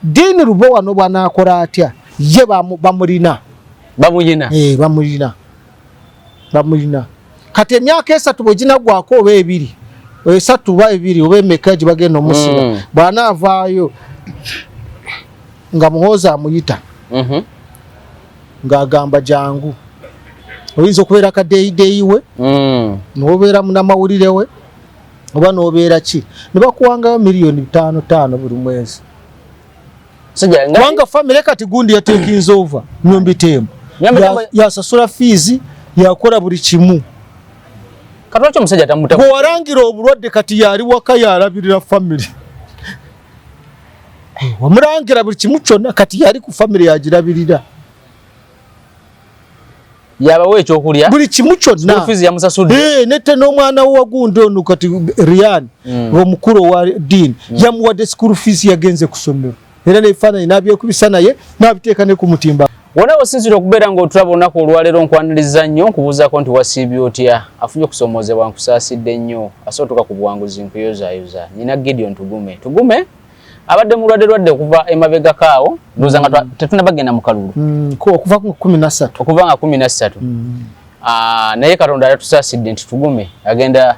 Dean Lubowa nobwanakola atya, ye bamulina. Bamuyina. Eh, bamulina, bamulina. Kati emyaka 3 bwe ginaggwako, oba 2, 3 oba 2 oba emeka gye bagenda omusiba, bw'anaavaayo nga Muhoozi amuyita, ng'agamba jangu, oyinza okubeera kadeeyideeyi we, n'obeera munamawulire we, oba n'obeera ki, ne bakuwangayo miliyoni 5 5 buli mwezi. Kubanga famire kati gundi yatekinze over Nyombi Thembo, yasasula fees, yakola buli kimu. Kati omusajja tamuta. Gwe walangira obulwadde, kati yali waka yalabirira famire. Wamulangira buli kimu kyonna, kati yali ku famire yagirabirira. Yabawa ekyokulya. Buli kimu kyonna. Fees yamusasudde. Eh, nete n'omwana we wagundi ono kati Ryan, omukulu wa Dean, yamuwadde school fees, yagenze ku ssomero, era n'ebifaananyi n'abyekubisa naye n'abiteeka ne ku mutimba. Wona osinzira okubeera ng'otulaba olunaku olwaleero, nkwaniriza nnyo, nkubuuzaako nti wasiibye otya? Afunye okusoomoozebwa, nkusaasidde nnyo. Asobola otuuka ku buwanguzi, nkuyozaayoza. Nina Gideon Tugume. Tugume abadde mulwadde lwadde okuva emabegako awo, ndowooza nga tetunabagenda mu kalulu. Okuva ku 13. Okuva nga 13. Ah, naye Katonda yatusaasidde nti Tugume agenda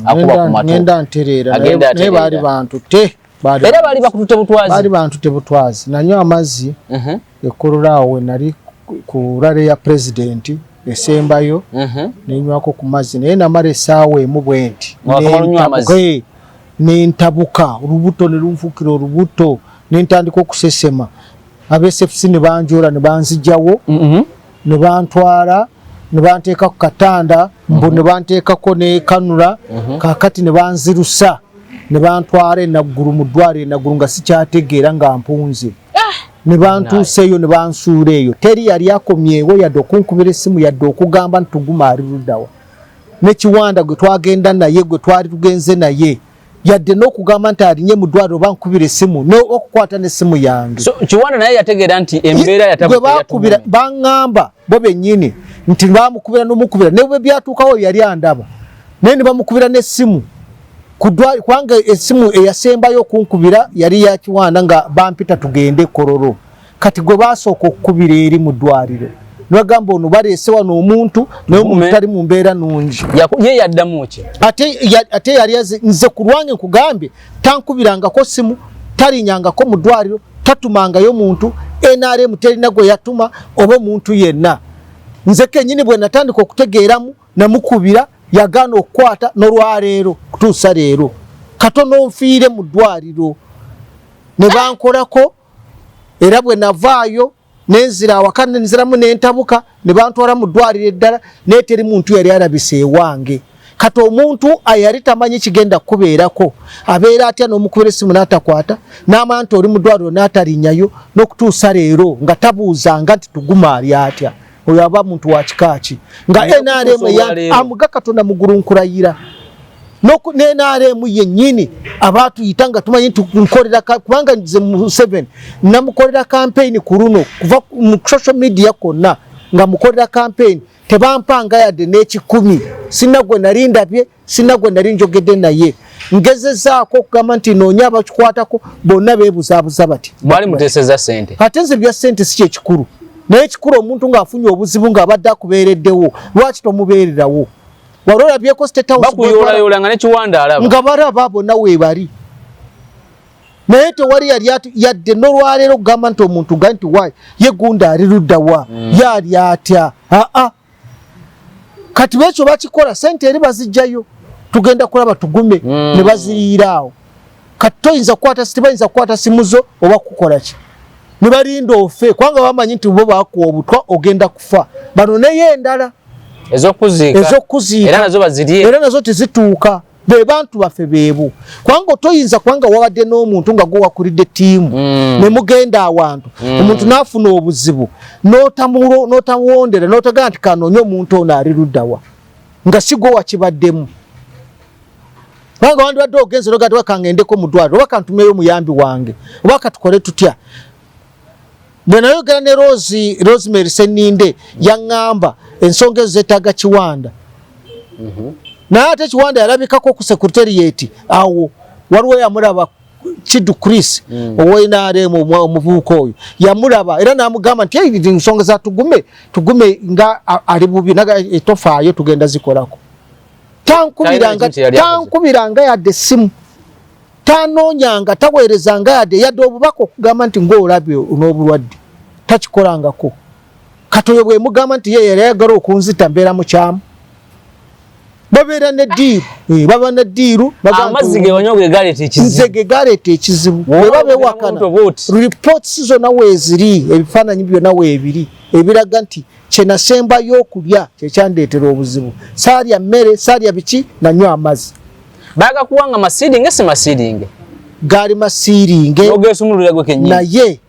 akuba ku matu. Ngenda ntereera. Agenda naye baali atereera. Bantu te Era baali bakutute butwazi. Baali bantu tebutwazi. Nanywa amazzi ekkololo awo we nali ku rally ya pulezidenti esembayo, nenywako ku mazzi, naye namala essaawa 1 bwe nti Wakamala onywa amazzi? Nentabuka olubuto ne lunfuukira olubuto, nentandika okusesema. Aba SFC ne banjoola ne banzijawo, ne bantwala ne banteeka ku katanda mbu ne banteekako ne cannula. Kaakati ne banzirusa ne bantwala enaggulu mu ddwaliro enaggulu, nga sikyategeera, nga mpunze. Ne bantuusa eyo ne bansuula eyo. Teri yali akomyewo yadde okunkubira essimu, yadde okugamba nti Tuguma ali luddawa. Ne Kiwanda gwe twagenda naye, gwe twali tugenze naye, yadde n'okugamba nti alinye mu ddwaliro oba nkubira essimu, okukwata n'essimu yange. So Kiwanda naye yategeera nti embeera gwe yatabuka. Bakubira, baŋŋamba bo bennyini nti bamukubira n'omukubira, ne bwe byatuukawo yali andaba, naye ne bamukubira n'essimu ku ddwaliro, kubanga essimu eyasembayo okunkubira yali ya Kiwanda nga bampita tugende Kololo. Kati gwe basooka okukubira eri mu ddwaliro ne bagamba ono baleese wano omuntu, naye omuntu Tugume. tali mu mbeera nungi. Ye yaddamu ki? Ate yali nze ku lwange nkugambye, tankubirangako simu, talinyangako mu ddwaliro, tatumangayo muntu. NRM terina gwe yatuma oba omuntu yenna. Nze kenyini bwe natandika okutegeeramu namukubira, yagaana okukwata n'olwaleero. Kutuusa leero katono nfiire mu ddwaliro ne bankolako. Era bwe navaayo nenzira awaka, nenziramu nentabuka, ne bantwala mu ddwaliro eddala, naye teri muntu yali alabise ewange. Kati omuntu ayali tamanyi kigenda kubeerako abeera atya n'omukubira essimu n'atakwata, n'amanya nti oli mu ddwaliro n'atalinyayo n'okutuusa leero, nga tabuuzanga nti Tuguma ali atya? Oyo aba muntu wa kika ki nga Naye NRM okutuusa olwaleero. Amuga Katonda mugulu, nkulayira ne NRM yennyini abaatuyita nga tumanyi nti nkolera kubanga nze Museveni namukolera campaign ku luno kuva mu social media konna nga mukolera campaign, tebampanga yadde n'ekikumi. Sina gwe nali ndabye, sina gwe nali njogedde naye. Ngezezaako okugamba nti noonya abakikwatako, bonna beebuzaabuza bati. Mwali muteeseza sente. Ate nze bya ssente si kyekikulu, naye ekikulu omuntu ng'afunye obuzibu ng'abadde akubeereddewo, lwaki tomubeererawo? Wali olabyeko State House? Bakuyoolayoola nga ne Kiwanda alaba. Nga balaba bonna weebali, naye tewali yali yadde n'olwaleero okugamba nti omuntu ga nti wa ye gundi ali ludda wa, ye ali atya. Aa, kati bekyo bakikola, sente eri bazijjayo, tugenda kulaba Tugume, ne baziriira awo. Kati toyinza kukwata, tebayinza kukwata simu zo oba kukola ki, ne balinda ofe, kubanga bamanyi nti bo bakuwa obutwa, ogenda kufa bano neyo endala. Ez'okuziika. Ez'okuziika. Era nazo bazirye. Era nazo tezituuka. Be bantu baffe beebo, kubanga toyinza, kubanga wabadde n'omuntu nga gwe wakulidde ttiimu, ne mugenda awantu, omuntu n'afuna obuzibu, n'otamuwondera, n'otagamba nti kanoonye omuntu ono ali luddawa, nga si gwe wakibaddemu. Kubanga wandibadde ogenze nogaa ti wakangendeko mu ddwaliro, oba kantumeyo omuyambi wange, oba katukole tutya. Bwe nayogera ne Rose, Rosemary Seninde, yaŋŋamba ensonga ezo zeetaaga Kiwanda. Naye ate Kiwanda yalabikako ku secretariat awo, waliwo yamulaba. Kidu Chris owa NRM, omuvubuka oyo yamulaba era n'amugamba nti, "Ei, ensonga za Tugume, Tugume nga ali bubi naga etofaayo, tugenda zikolako." Tankubiranga, Talina kintu kye yali akoze. Tankubiranga yadde essimu, tanoonyanga, taweerezanga yadde obubaka okugamba nti ng'olabye n'obulwadde, takikolangako. Kati oyo bwemugamba nti ye yali ayagala okunzita, mbeera mukyamu. Babeera ne deal, baba ne deal, bagamba nti Amazzi ge wanywa ge galeeta ekizibu. Nze ge galeeta ekizibu. Bw'oba Bwe ogenda babewakana, mu buto bw'oti. Reports zonna weeziri, ebifaananyi byonna weebiri ebiraga nti kyenasembayo okulya kyekyandeetera obuzibu. Saalya mmere, saalya biki, nanywa amazzi. Bagakuwanga masiiringe, si masiiringe? Gaali masiiringe. Ogesumululira gwe kennyini? Naye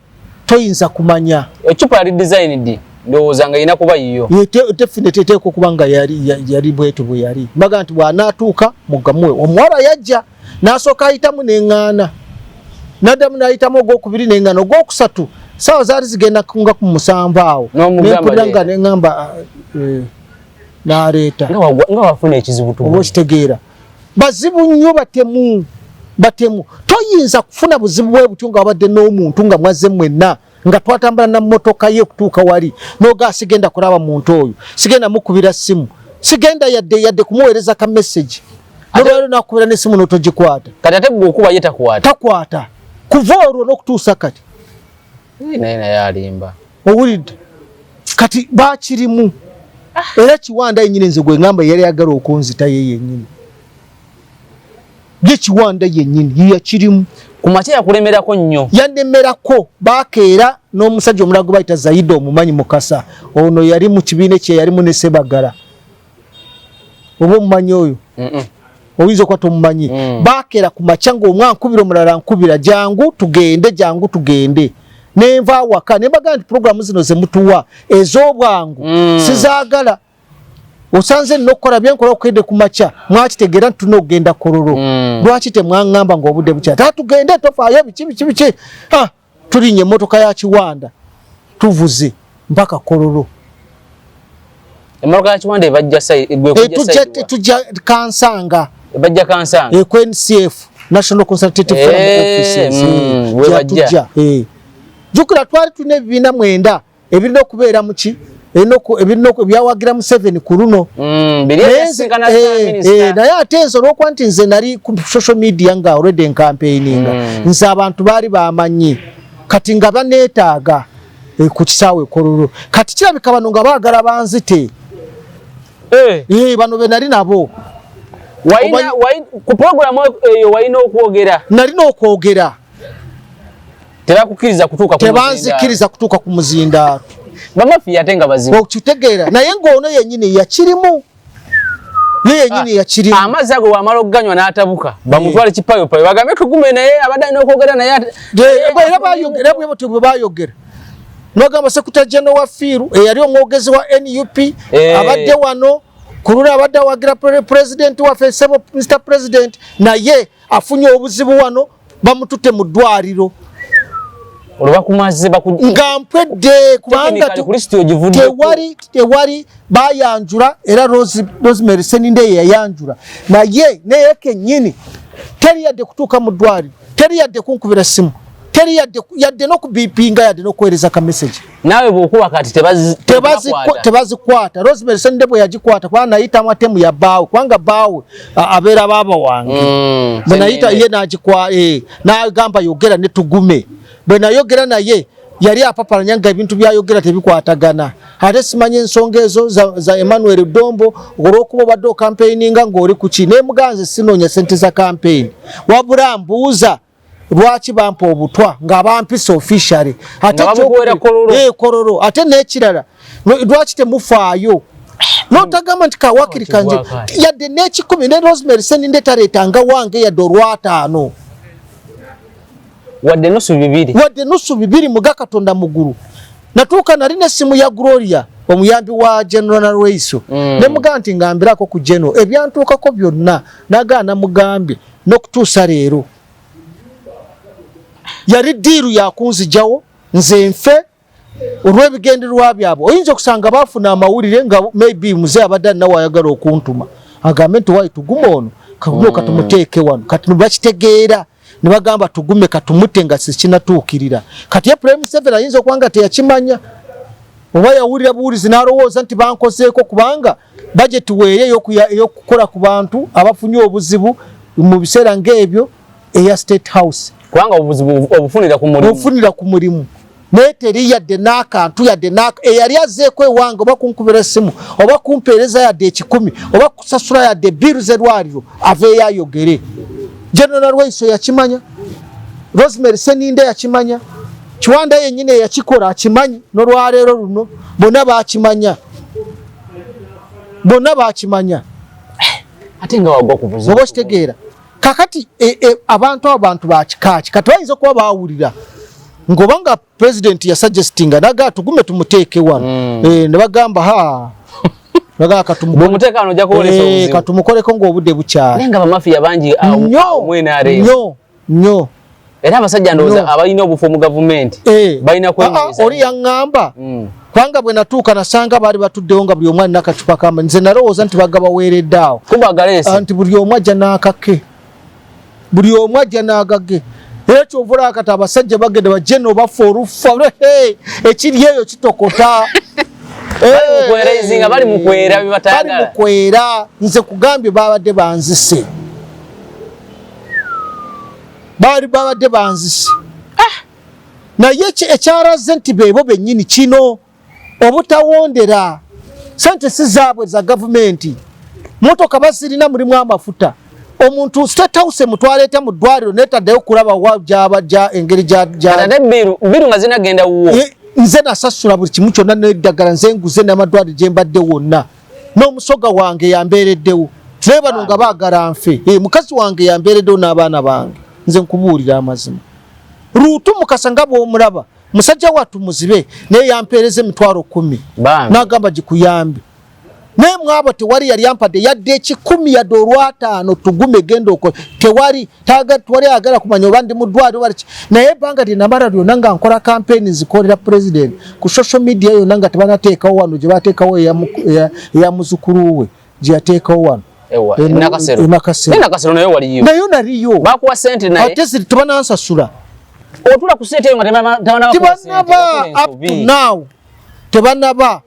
toyinza kumanya. Ecupa yali designed, ndowooza nga erina kuba yiyo. Definitely eteekwa okuba nga yali bwetu bwe yali. Mbaga nti bw'anaatuuka mugamuwe. Omuwala yajja n'asooka ayitamu n'eŋŋaana, n'addamu n'ayitamu ogwokubiri n'eŋŋaana, ogwokusatu saawa zaali zigenda nga ku 7 awo. N'omugamba Nempulira nga leeta. neŋŋamba, n'aleeta. Nga wafuna ekizibu Oba tugume. okitegeera, bazibu nnyo, batemu, batemu. Toyinza kufuna buzibu bwe butyo nga wabadde n'omuntu nga mwazze mwenna, nga twatambula na mmotoka ye okutuuka wali, noga sigenda kulaba muntu oyo, sigenda mukubira simu, sigenda yadde kumuweereza ka message. Nolwaliro nakubira n'essimu n'otogikwata. Kati ate gwe okuba ye takwata? Takwata kuva olwo n'okutuusa kati. Naye alimba. Owulidde? Kati bakirimu era Kiwanda yennyini, nze gwe ngamba yali ayagala okunzita, ye yennyini, ye Kiwanda yennyini ye yakirimu. Ku makya yakulemerako nnyo? Yannemerako. Bakeera n'omusajja omulala gwe bayita Zaida, omumanyi, Mukasa. Ono yali mu kibiina kye yalimu ne Sebagala, oba omumanyi oyo? Mm-mm. Oyinza okuba tomumanyi. Bakeera ku makya ng'omwe ankubira, omulala nkubira, "Jangu tugende, jangu tugende." Nenva awaka ne mbagamba nti puroguramu zino zemutuwa ez'obwangu sizaagala. Osanze nina okukola byenkola okukedde ku makya, mwakitegeera nti tulina okugenda Kololo. Lwaki temwaŋŋamba ng'obudde bukya? Ta tugende, tofaayo biki biki biki. Ah, tulinnya emmotoka ya Kiwanda, tuvuze mpaka Kololo. Emmotoka ya Kiwanda ebajja gwe Eh, kujja tujja side wa? Tujja Kansanga. Ebajja Kansanga? Ku NCF, National Consultative Forum offices. We bajja. Tujja. Jjukira twali tulina ebibiina 9 ebirina okubeera muki, ebyawagira Museveni ku luno. Biri Naye ebyasinkana Prime Minister. Naye ate nze olwokuba nti nze nali ku social media nga already ncampaigninga, nze abantu baali bamanyi, kati nga baneetaaga ku kisaawe Kololo. Kati kirabika bano nga baagala banzite. Bano be nali nabo. Ku programu eyo walina okwogera? Nalina okwogera. Tebakukkiriza kutuuka ku muzindaalo. Tebanzikiriza kutuuka ku muzindaalo. Bamafiya ate nga bazibu. Okitegeera? Naye ng'ono yennyini yakirimu, ye yennyini yakirimu. Amazzi ago wamala okuganywa n'atabuka, bamutwale kipayopayo, bagambe Tugume naye abadde alina okwogera naye Era bayogera bwe batyo, bwe bayogera nogamba secretary general wa Fiiru eyali omwogezi wa NUP abadde wano ku luli, abadde awagira president waffe, sebo Mr President, naye afunye obuzibu wano, bamututte mu ddwaliro. Olwo bakumaze Nga mpwedde, kubanga Technically, Kristo ogivuddeko. Tewali bayanjula, era Rosemary Seninde ye yayanjula, naye naye kennyini teri yadde kutuuka mu ddwaliro, teri yadde kunkubira simu, teri yadde n'okubipinga, yadde n'okuweereza ka message. Naawe bw'okuba kati tebakwata. Tebazikwata. Rosemary Seninde bwe yagikwata, kubanga nayita matemu ya bbaawe, kubanga bbaawe abeera baaba wange, bwe nayita Seninde. ye n'agamba yogera ne Tugume. Bwe nayogera naye yali apapalanya nga ebintu byayogera tebikwatagana, ate simanyi ensonga ezo za Emmanuel Dombo, olw'okuba obadde okampeininga ng'oli ku ki. Nemuganze sinoonya sente za campaign, wabula mbuuza lwaki bampa obutwa nga bampisa officially ate Nga babukuwera Kololo. Kololo. Ate n'ekirala, lwaki temufaayo notagamba nti kawakiri kanje Kiwakati. yadde n'ekikumi? Ne Rosemary Seninde taleetanga wange yadde olwataano. Wadde nusu bibiri. Wadde nusu bibiri, muga Katonda mugulu. Natuuka nali n'essimu ya Gloria, omuyambi wa General Nalweiso, ne mugamba nti ngambirako ku General ebyantuukako byonna, nagaana. Mugambye n'okutuusa leero yali deal yakunzijawo nze nfe olw'ebigendererwa byabwe. Oyinza okusanga baafuna amawulire nga maybe muzee abadde alinawo ayagala okuntuma, agambe nti wayi Tuguma ono kagume katumuteeke wano. Kati bakitegeera. Ne bagamba Tugume katumute nga sikinatuukirira. Kati ye Prime Museveni ayinza okuba nga teyakimanya oba yawulira buwulizi n'alowooza nti bankozeeko, kubanga bajeti weeri ey'okukola ku bantu abafunye obuzibu mu biseera ng'ebyo eya State House, kubanga obuzibu obufunira ku mulimu, obufunira ku mulimu, naye teri yadde n'akantu yadde eyali azzeeko ewange oba kunkubira essimu oba kumpeereza yadde 100 oba kusasula yadde bill z'erwaliro, aveeyo ayogere. General Nalweyiso yakimanya, Rosemary Seninde yakimanya, Kiwanda yennyini eyakikola akimanyi, n'olwaleero luno bonna bakimanya, bonna bakimanya. Ate nga wagwa ku buzibu. Oba okitegeera? Kakati abantu abo bantu bakikaaki? Kati bayinza okuba bawulira ng'oba nga president yasuggestinga naga Tugume tumuteeke wano, ne bagamba ha, bagamba Bw'omuteeka wano ojja kuwolesa obuzibu. Katumukoleko ng'obudde bukyali. Naye nga bamafiya bangi awo nnyo awo mu NRM. Nnyo nnyo. Era abasajja ndowooza abalina obufo mu gavumenti balina kwenyweza. Oli yaŋŋamba, kubanga bwe natuuka nasanga baali batuddewo nga buli omu alina akacupa kama. Nze nalowooza nti bagabaweeredde awo. Kuba galeese. Nti buli omu ajja n'akake, buli omu ajja n'agage. Era kyova olaba kati abasajja bagenda bajeno bafa olufa. Hey, ekiri eyo kitokota. Bali mu kweraizinga, bali mu kwera bye batayagala. Bali mu kwera. Nze kugambye babadde banzise, baali babadde banzise. Naye ekyaraze nti beebo bennyini kino obutawondera sente si zaabwe za gavumenti, motoka bazirina, mulimu amafuta. Omuntu State House emutwala mu ddwaliro netaddayo kulaba wa gyaba gya engeri gya Ate bill nga zinagenda wuwo. Nze nasasula buli kimu kyonna n'eddagala nze nguze n'amadwaliro gye mbadde wonna, n'omusoga wange yambeereddewo. Naye bano nga baagala nfe. Mukazi wange yambeereddewo n'abaana bange. Nze nkubuulira amazima, Luutu Mukasa nga bw'omulaba musajja wattu muzibe, naye yampeereza 100,000 Bambi. n'agamba gikuyambe. Naye mwabo tewali yali ampadde yadde 100 yadde olwataano. Tugume genda oko, tewali tewali ayagala kumanya oba ndi mu ddwaliro oba ki. Naye ebbanga lye namala lyonna nga nkola kampeni, nzikolera president ku social media yonna nga tebanateekawo wano gye bateekawo eya muzukulu we gye yateekawo wano. Ewa, Nakasero. Nakasero. Nakasero nayo waliyo. Nayo naliyo. Bakuwa sente naye. Ate ziri tebanansasula. Otula ku sente eyo nga tebanaba kuwa sente. Tebanaba, up to now tebanaba.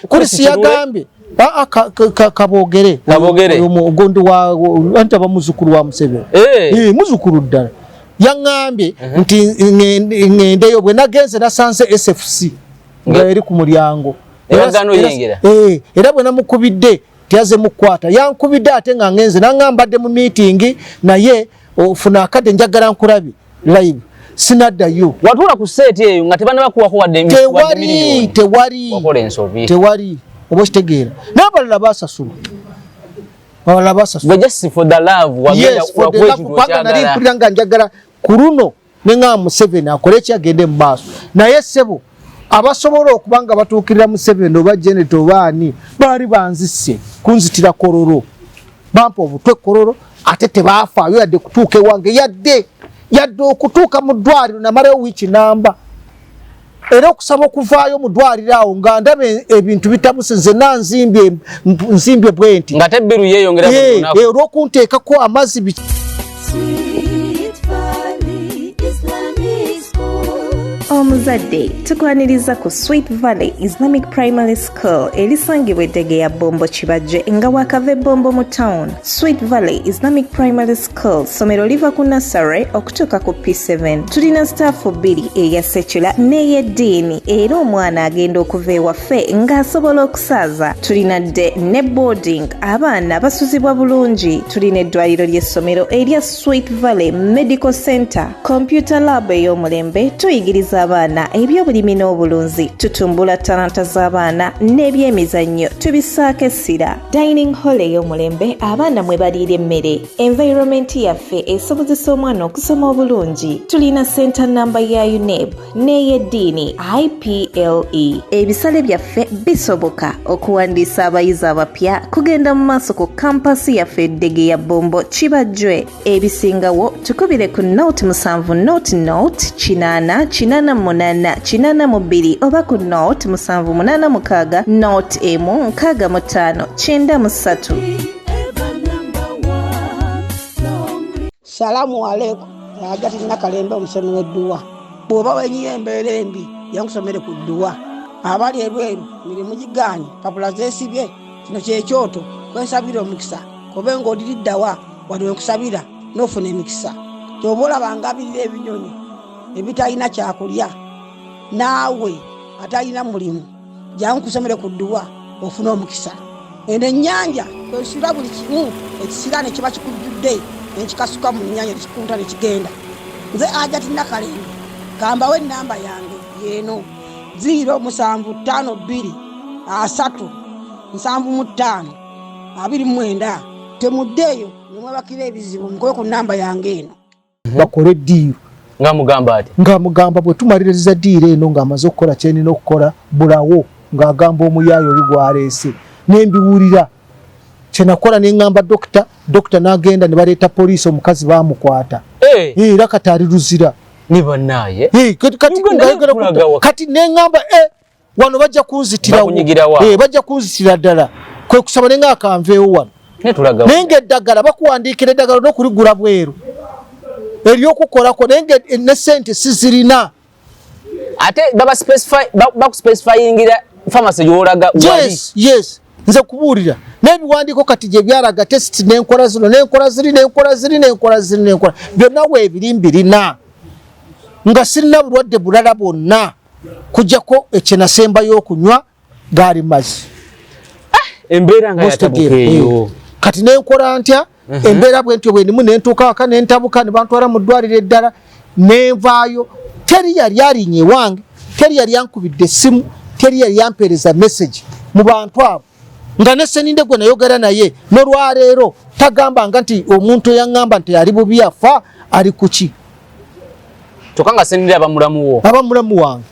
Kurisi yagambye kabogere. Kabogere. Ogundi wa anti aba muzukulu wa Museveni. Muzukulu ddala. Yaŋŋambye nti ŋŋendeyo. Bwe nagenze nasanze SFC nga eri ku mulyango. Era bwe namukubidde teyaze mukwata. Yankubidde ate nga ngenze, naŋŋamba mu meeting, naye ofuna akadde njagala nkulabe live. Sinaddayo. Watuula ku seeti eyo nga tebanaba kuwako wadde Tewali, tewali. Wakola ensobi. Tewali, oba okitegeera? N'abalala basasulwa, abalala basasulwa. Just for the love wagenda. Yes, for the love, kubanga nali mpulira nga njagala ku luno ne nga Museveni akole eki, agende mu maaso. Naye ssebo, abasobola okuba nga batuukirira Museveni oba Janet oba ani baali banzise kunzitira Kololo, bampa obutwe Kololo, ate tebaafaayo yadde kutuuka ewange, yadde okutuuka mu ddwaliro. Namalayo wiiki namba era okusaba okuvaayo mu ddwaliro awo nga ndaba ebintu bitabuse. Nze nanzimbye nzimbye bwe nti nga tebbiru yeeyongera buli lunaku. Olw'okunteekako amazzi Sweet Valley Islamic School. Omuzadde tukwaniriza ku Sweet Valley Islamic Primary School erisangibwa eddege ya Bombo Kibajje nga wakava Ebombo mu town. Sweet Valley Islamic Primary School ssomero liva ku nursery okutuuka ku P7. Tulina staff bbiri, eya secular n'ey'eddiini, era omwana agenda okuva ewaffe ng'asobola okusaaza. Tulina day ne boarding, abaana basuzibwa bulungi. Tulina eddwaliro ly'essomero erya Sweet Valley Medical Center, computer lab ey'omulembe. Tuyigiriza abaana ebyobulimi n'obulunzi, tutumbula talanta z'abaana n'ebyemizannyo tubissaako essira. Dining hall ey'omulembe abaana mwe baliira emmere. Environment yaffe esobozesa omwana okusoma obulungi. Tulina center namba ya UNEB n'ey'eddiini IPLE. Ebisale byaffe bisoboka. Okuwandiisa abayizi abapya kugenda mu maaso ku campus yaffe eddege ya Bombo Kibajjwe. Ebisingawo tukubire ku 07 00 80 88 82 oba ku 0786 01 65 93. Ever number one. Long. Salamu aleikum. Hajati Nakalembe omusomi w'edduwa. Bw'oba wenyiye embeera embi, yankusomere ku dduwa. Abali ebweru mirimu gigaanyi, papula zeesibye, kino kyekyoto kwensabira omukisa. Kobe ng'odiriddawa wano wenkusabira n'ofuna emikisa. Ky'oba olaba ngabirira ebinyonyi ebitalina kyakulya, naawe atalina mulimu, jangu nkusomere ku dduwa ofune omukisa. Eno ennyanja kwesula buli kimu ekisiraani ekiba kikujjudde nekikasuka mu nnyanja nekikunta nekigenda. Nze Hajati Nakalembe kambawe ennamba yange yeeno 0 7 5 2 3 75 29. Temuddeeyo nemwebakira ebizibu, mukube ku nnamba yange eno. Bakole ddiiru. Nga mugamba ati Ng'amugamba bwe tumaliriza ddiiru eno ng'amaze okukola kyenina okukola bulawo, ng'agamba omuyaayo oli gwaleese nembiwulira kyenakola neŋŋamba dokita, dokita n'agenda ne baleeta poliisi, omukazi baamukwata. Era kati ali Luzira. Ni bannaye. Kati Uganda ng'ayogera kulaga wa- kati neŋŋamba wano bajja kunzitirawo. Bakunyigirawa. Bajja kunzitira ddala, kwe kusaba ne ng'akanveewo wano. Ne tulaga Naye ng'eddagala bakuwandiikira eddagala n'okuligula bweru eryokukolako, naye nga ne sente sizirina. Ate baba specify bakuspecifyingira pharmacy gy'olaga wali. Yes, nze kubuulira n'ebiwandiiko kati gye byalaga test n'enkola zino n'enkola ziri n'enkola ziri n'enkola ziri n'enkola byonna weebiri mbirina, nga sirina bulwadde bulala bwonna kujjako ekyenasembayo okunywa gaali mazzi. Embeera nga yatabuka eyo. Kati nenkola ntya? Embeera bwentyo bwenimu nentuuka waka nentabuka ne bantwala mu ddwaliro eddala nenvaayo. Teri yali alinye ewange, teri yali ankubidde essimu, teri yali ampeereza message mu bantu abo, nga ne Seninde gwe nayogera naye nolwaleero tagambanga nti omuntu eyaŋŋamba nti ali bubi afa ali kuki. Kyokka nga Seninde aba mulamu wo. Aba mulamu wange.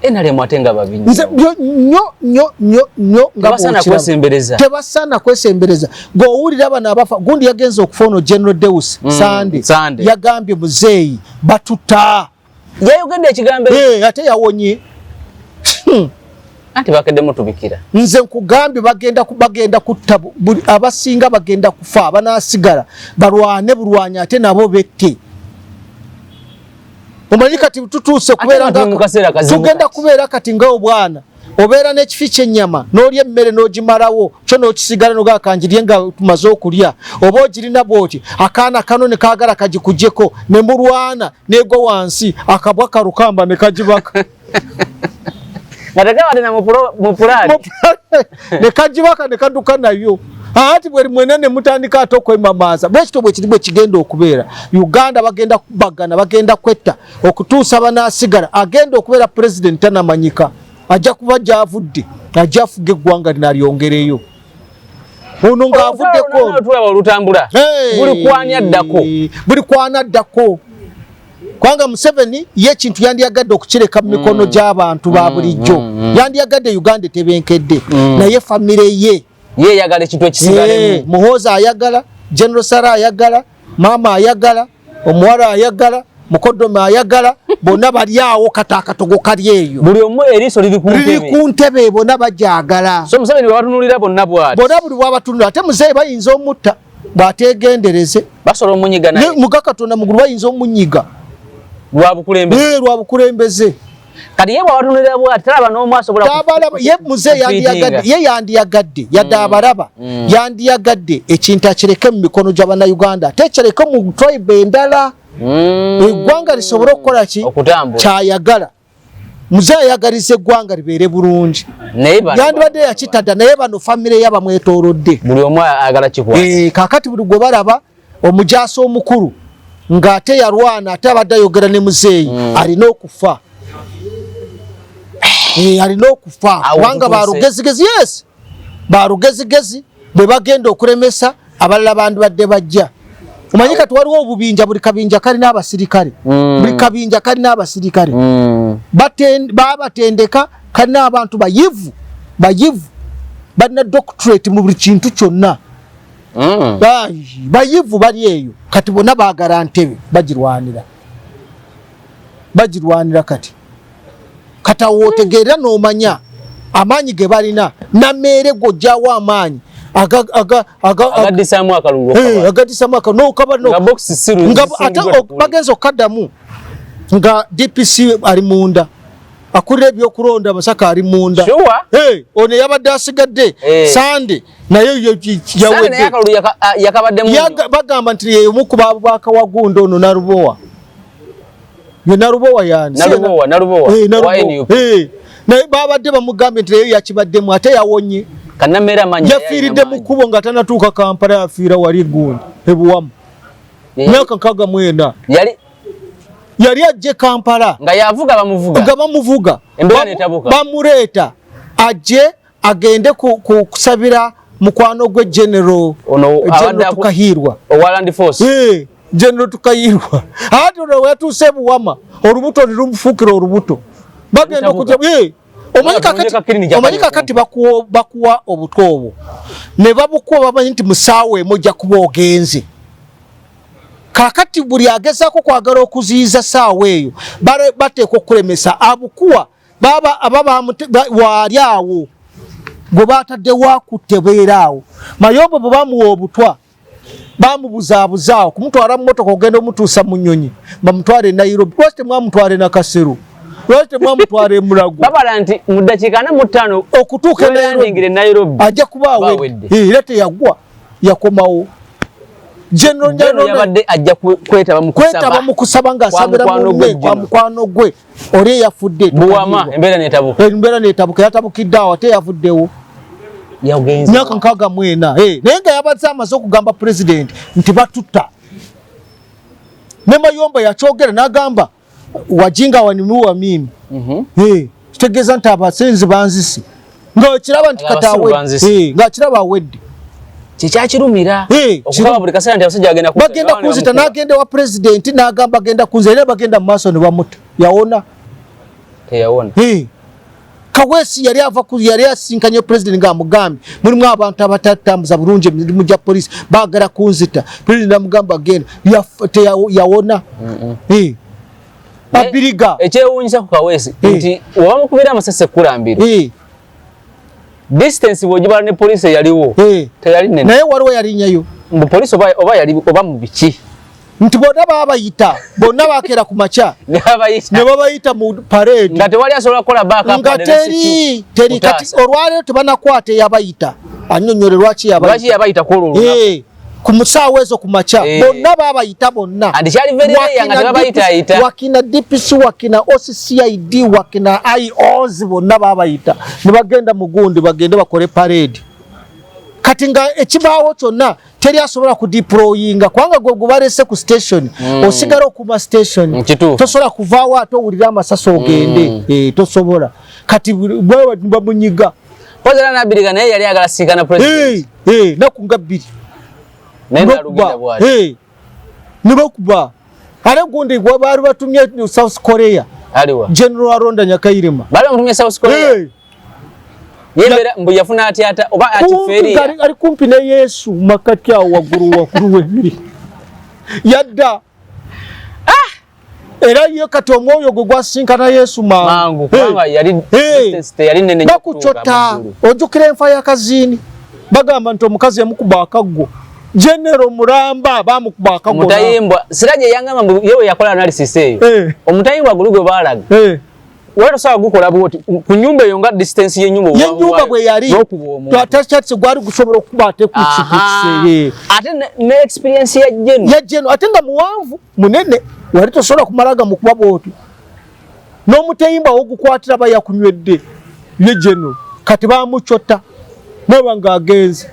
NRM ate nga babi nnyo. Nze nnyo nnyo nnyo nnyo nga Tebasaana bw'okiraba. kwesembereza. Tebasaana kwesembereza. Ng'owulira bano abafa, gundi yagenze okufa ono General Deus Sande. Sande. Yagambye muzeeyi batuta. Yayogedde ekigambo ekyo. Ate yawonye. Anti bakedde mutubikira. Nze nkugambye bagenda kutta buli abasinga bagenda kufa, abanaasigala balwane bulwanyi ate nabo bette. Omanyi kati tutuuse Ate kubeera nga tuli mu kaseera kazibu tugenda kati. kubeera kati nga obwana obeera n'ekifi ky'ennyama n'olya emmere n'ogimalawo kyo n'okisigala n'ogamba kanjirye nga tumaze okulya, oba ogirina bw'oti akaana kano ne kaagala kagikugyeko ne mulwana n'egwa wansi akabwa kalukamba ne kagibaka. Nga tekabadde na mu pulaani. Ne kagibaka ne kadduka nayo. Ati bwe mwena ne mutandika ate okwemamaaza. Bwe kityo bwe kiri bwe kigenda okubeera. Uganda bagenda kubagana, bagenda kwetta okutuusa banaasigala. Agenda okubeera pulezidenti tanamanyika, ajja kuba gy'avudde, ajja afuga eggwanga lino alyongereyo. Ono ng'avuddeko. Olwo tulaba olutambula. Hey! Buli kwani addako. Buli kwani addako. Kubanga Museveni ye ekintu yandiyagadde okukireka mu mikono gy'abantu ba bulijjo. Yandiyagadde Uganda etebenkedde. Naye famire ye. Ye eyagala ekintu ekisigalemu. Muhoozi ayagala, General Sarah ayagala, maama ayagala, omuwala ayagala, mukoddomi ayagala, bonna bali awo kati akatogo kali eyo. Buli omu eriiso liri ku Liri ntebe. ku ntebe, bonna bagyagala. So Museveni bwe batunuulira bonna bw'ati. Bonna buli bw'abatunulira, ate muzeeyi bayinza omutta bw'ateegendereze. Basobola omunyiga naye. Ne muga Katonda mugulu bayinza omunyiga. Lwa bukulembeze. Lwa bukulembeze. Kati ye bw'abatunulira bw'ati talaba n'omu asobola Tabalaba, ye muzeeyi yandiyagadde, ye yandiyagadde, yadde abalaba, yandiyagadde ekintu akireke mu mikono gy'Abannayuganda, ate ekireke mu tribe endala. Eggwanga lisobole okukola ki? Okutambula. Kyayagala. Muzeeyi ayagaliza eggwanga libeere bulungi. Naye bano Yandibadde yakitadda, naye bano famire ye bamwetoolodde. Buli omu ayagala kikwata. Kaakati buli gwe balaba omujaasi omukulu ng'ate yalwana ate abadde ayogera ne muzeeyi alina okufa. Alina okufa. Awo Kubanga tutuuse. balugezigezi, yes. Balugezigezi bwe bagenda okulemesa abalala bandibadde bajja. Omanyi kati waliwo obubinja, buli kabinja kalina abasirikale. Buli kabinja kalina abasirikale. Babatendeka, kalina abantu bayivu, bayivu. Balina doctorate mu buli kintu kyonna. Bayivu bali eyo. Kati bonna baagala ntebe, bagirwanira. Bagirwanira kati. Kati awo otegeera n'omanya amaanyi ge balina. Nameere gw'oggyawo amaanyi. Agaddisamu akalulu. Agaddisamu akalulu nokaba no nga ate bagenza okukaddamu nga DPC ali munda akulira ebyokulonda Masaka ali munda. Sure. Ono yabadde asigadde Sande naye yawedde. Bagamba nti ye ku bakawagundo ono Nalubowa. Ye Nalubowa yani. Nalubowa, Nalubowa. Naye babadde bamugambye nti naye yakibaddemu ate yawonye. Kanamera manyi. Yafiiridde mu kkubo nga tanatuuka Kampala, yafiira wali gundi ebuwamu. Myaka 64. Yali ajje Kampala. Nga yavuga bamuvuga. Nga bamuvuga. Bamuleeta ajje agende kusabira mukwano gwe General Tukahirwa. Owa Land Force. General Tukahirwa. Ate ono yatuuse Buwama olubuto ne lumufuukira olubuto. Bagenda okujja omanyi kakati bakuwa obutwa obwo ne babukuwa bamanyi nti musaawa emu ojja kuba ogenze. Kakati buli agezaako kwagala okuziyiza saawa eyo bateekwa okulemesa abukuwa baba ababa waali awo gwe batadde wakutte beera awo. Mayombo bwe bamuwa obutwa bamubuzaabuza kumutwala mu mmotoka ogenda omutuusa mu nnyonyi bamutwale e Nairobi. Lwaki temwamutwale Nakasero? Lwaki temwamutwale e Mulago? Babala nti mu ddakiika 45 okutuuka e Nairobi ajja kuba awedde. Era teyagwa, yakomawo. General yabadde ajja kwetaba mu kusaba ng'asabira munne kwa mukwano gwe oli eyafudde. Buwama embeera n'etabuka. Embeera n'etabuka, yatabukidde awo ate yavuddewo. Myaka 64. Naye nga yabadde amaze okugamba pulezidenti nti batutta. Ne Mayomba yakyogera n'agamba wajinga wanimuwa mimi. Kitegeeza nti abasenzi banzise. Nga kiraba nti kati awedde. Nga kiraba awedde. Kikyakirumira okukaba buli kaseera nti abasajja bagenda kunzita. N'agenda wa pulezidenti n'agamba agenda kunzita era bagenda mu maaso ne bamuta. Yawona? Teyawona. Kaweesi yali ava ku yali asinkanye pulezidenti ng'amugambye mulimu abantu abatatambuza bulungi emirimu gya poliisi baagala kunzita. Pulezidenti amugamba agenda yawona. Abiriga. Ekyewuunyisa ku Kaweesi nti webamukubira amasasi ekkulambiro distance bw'ogibala ne poliisi eyaliwo teyali nene. Naye waliwo yalinyayo. Mbu poliisi oba yali oba mu biki? Nti bonna baabayita, bonna bakeera ku makya ne babayita mu parade nga tewali asobola kukola backup nga teri kati olwaleero tebanakwata eyabayita annyonnyole lwaki yabayita ku olwo olunaku. Ku musaawa ezo ku makya bonna baabayita bonna. Wakina DPC, wakina OCCID, wakina IOs bonna baabayita ne bagenda mu gundi bagende bakole parade. Kati nga ekibaawo kyonna teri asobola kudeployinga kubanga gwe gubalese ku station osigala okuma station tosobola kuvaawo ate owulira amasasi ogende tosobola. Kati bamunyiga Pozera Nabiriga naye yali ayagala sinkana president naku nga bbiri ne bakuba ate gundi gwe baali batumye South Korea General Aronda Nyakairima bali bamutumye South Korea yembera mbu yafuna atyata oba atiferi ali kumpi ne Yesu makati awo waggulu waggulu w'emiri yadda era ye kati omwoyo gwe gwasinkana Yesu mangu kubanga yali yali nene bakucota. Ojjukira enfa ya Kazini bagamba nti omukazi yamukuba akaggo. General Muramba bamukuba akaggo. Omutayimbwa Siraje yangamba mbu yewe yakola analysis eyo. Omutayimbwa gulu gwe baalaga wali tosobola gukola bwoti ku nyumba eyo nga distance y'ennyumba y'ennyumba bwe yali twatachatse gwali gusobola okuba ate ku kisenge ate ne experience ya General ate nga muwanvu munene wali tosobola kumalaga mukuba bwoti n'omuteyimba ogukwatira bayakunywedde ye General kati bamucota nawe nga agenze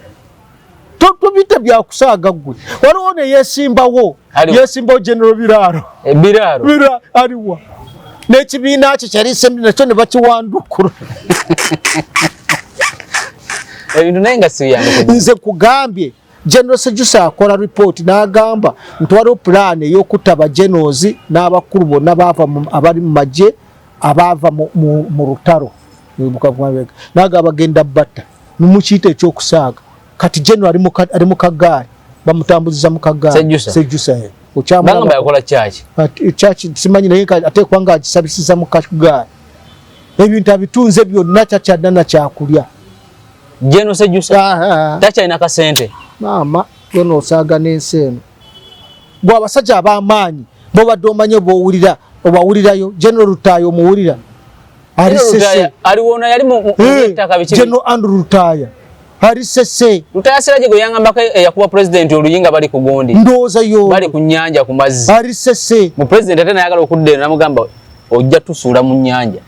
tobita byakusaaga ggwe. Waliwo ne yesimbawo General Biraro Biraro aliwa n'ekibiina kye kyali sembi nakyo ne bakiwandukula ebintu naye nga si byangu. Nze kugambye General Sejusa akola report n'agamba nti waliwo pulaani ey'okutta abajenerals n'abakulu bonna baava abali mu magye abaava mu lutalo n'agamba bagenda batta nimukiyita ekyokusaaga. Kati General ali mu kagaali bamutambuziza mu kagaali Sejusa Bagamba yakola church. Church simanyi naye ateekwa nga agisabisiza mu kagaali. Ebintu abitunze byonna kyakyadda na kyakulya. General Sejusa takyalina kasente. Maama yona osaaga n'ensi eno. Gwe abasajja ab'amaanyi bobadde omanye bowulira obawulirayo. General Lutaaya omuwulira? Ali Sese. Aliwona yali mu ettaka biki? General Andrew Lutaaya ali Sese. Lutaaya Siraje gwe yangambako eyakuba president oluyinga bali ku gundi. Ndowooza yo. Bali ku nnyanja ku mazzi. Ali Sese. Mu president ate nayagala okudda eno namugamba ojja tusuula mu nnyanja.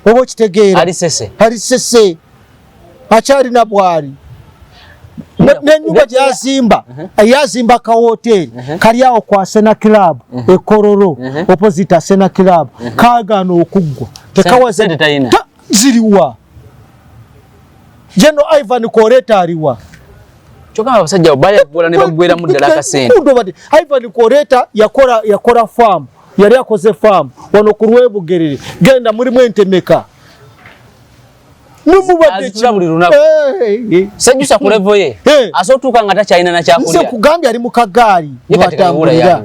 Oba okitegeera. Ali Sese. Ali Sese. Akyalina bwali. N'ennyumba gy'azimba, yazimba ka hotel kali awo ku Asena Club e Kololo, opposite Asena Club, kaagaana okuggwa. Tekawaze ziriwa. General Ivan Koreta aliwa. Kyokka abasajja bayagula ne baggweramu ddala akasente. Ivan Koreta yakola farm, yali akoze farm wano ku Lwebugerere, genda mulimu entemeka. Azitula buli lunaku. Sejusa ku level ye asobola otuuka nga takyalina na kyakulya. Nze kugambye ali mu kagaali mwatambulira.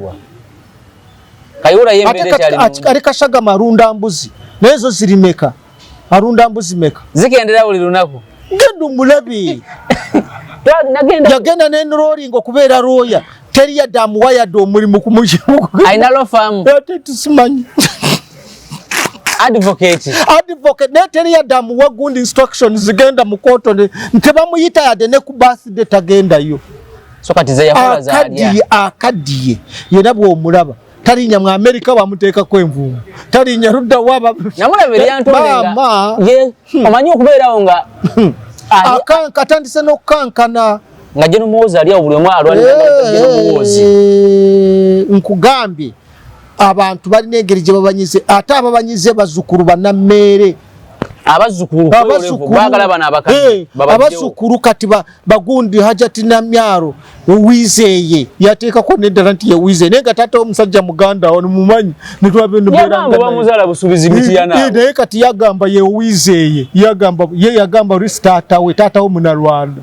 Kayihura ye embeera ekyali nnungi. Ali Kashagama alunda mbuzi naye zo ziri meka? Alunda mbuzi meka? Zikendera buli lunaku. Genda omulabe. Yagenda ne enrolling okubeera lawyer. Teri yadde amuwa yadde omulimu ku mulimu. Alina law firm. Ate tusimanyi. Advocate. Advocate naye teri yadde amuwa gundi instructions zigenda mu kooto tebamuyita yadde ne ku birthday tagendayo. So kati ze yakola zaalya. Akaddiye yena bw'omulaba talinya mu Amerika bamuteekako envumu talinya ludda wa namulaba eryantonde nga ye omanyi okubeerawo nga atandise n'okukankana nga General Muhoozi ali awo buli omu alwanira General Muhoozi. Nkugambye abantu balina engeri gye babanyize ate ababanyize bazzukulu bannammeere. Abazzukulu baagala bano abakadde abazzukulu kati bagundi Hajati Namyalo Wizeye yateekako n'eddala nti ye Wizeye naye nga taata omusajja muganda ono mumanyi netwabagamba bamuzaala busuubizi Mityana naye kati yagamba ye Wizeye yagamba ye yagamba Risi taata we taata we Munnarwanda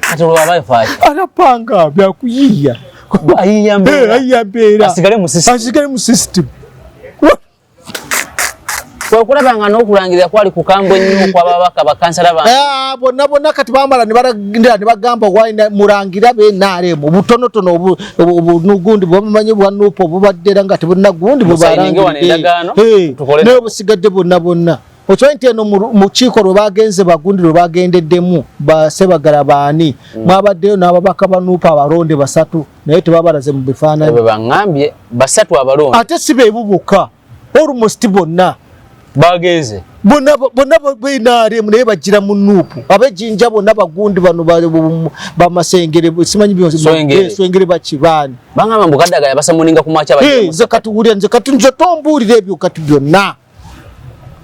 kati olwo aba afa ki? Arapanga byakuyiiya ayiiya mbeera ayiiya mbeera asigale mu system asigale mu system kwekulaba nga n'okulangirira kwali kukambwe nnyo okw'ababaka bakansala bange. Bonna bonna kati bamala ne balagira ne bagamba mulangira be NRM obutonotono obunugundi bwamumanyi bwa NUP obubadde era nga tebulina gundi bubalangiridde naye obusigadde bonna bonna. Okimanyi nti eno mu kiiko lwe bagenze bagundi lwe bagendeddemu basebagala baani mwabaddeyo n'ababaka ba NUP abalonde basatu naye tebabalaze mu bifaananyi. Bwe baŋŋambye basatu abalonde. Ate si be bokka almost bonna bagenze bonna bonna BNRM naye bagira mu NUP ab'ejjinja bonna bagundi bano bamasengere simanyi Swengere bakibaani bangamba mbu Kadaga yabasamuninga ku makya bagira nze kati wulira nze kati nze tombuulira ebyo kati byonna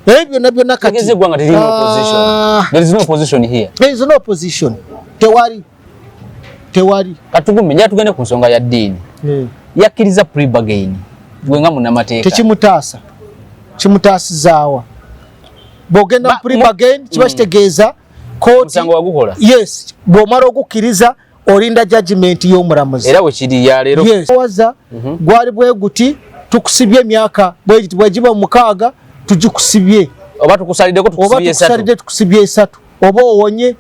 ebyo byonna byonna kati tegeze eggwanga terina opposition. There is no opposition here. There is no opposition. Tewali tewali. Katugume nja tugende ku nsonga ya ddiini. Yakkiriza plea bargain gwe nga munnamateeka. Tekimutaasa. Kimutaasizaawa. Bw'ogenda mu plea bargain kiba kitegeeza kooti omusango wagukola. Yes, bw'omala ogukkiriza olinda judgment y'omulamuzi. Era bwe kiri ya leero. Yes. Waza gwali bwe guti tukusibye emyaka bwe giba mukaaga tugikusibye. Oba tukusaliddeko tukusibye esatu. Oba tukusalidde tukusibye esatu. Oba owonye.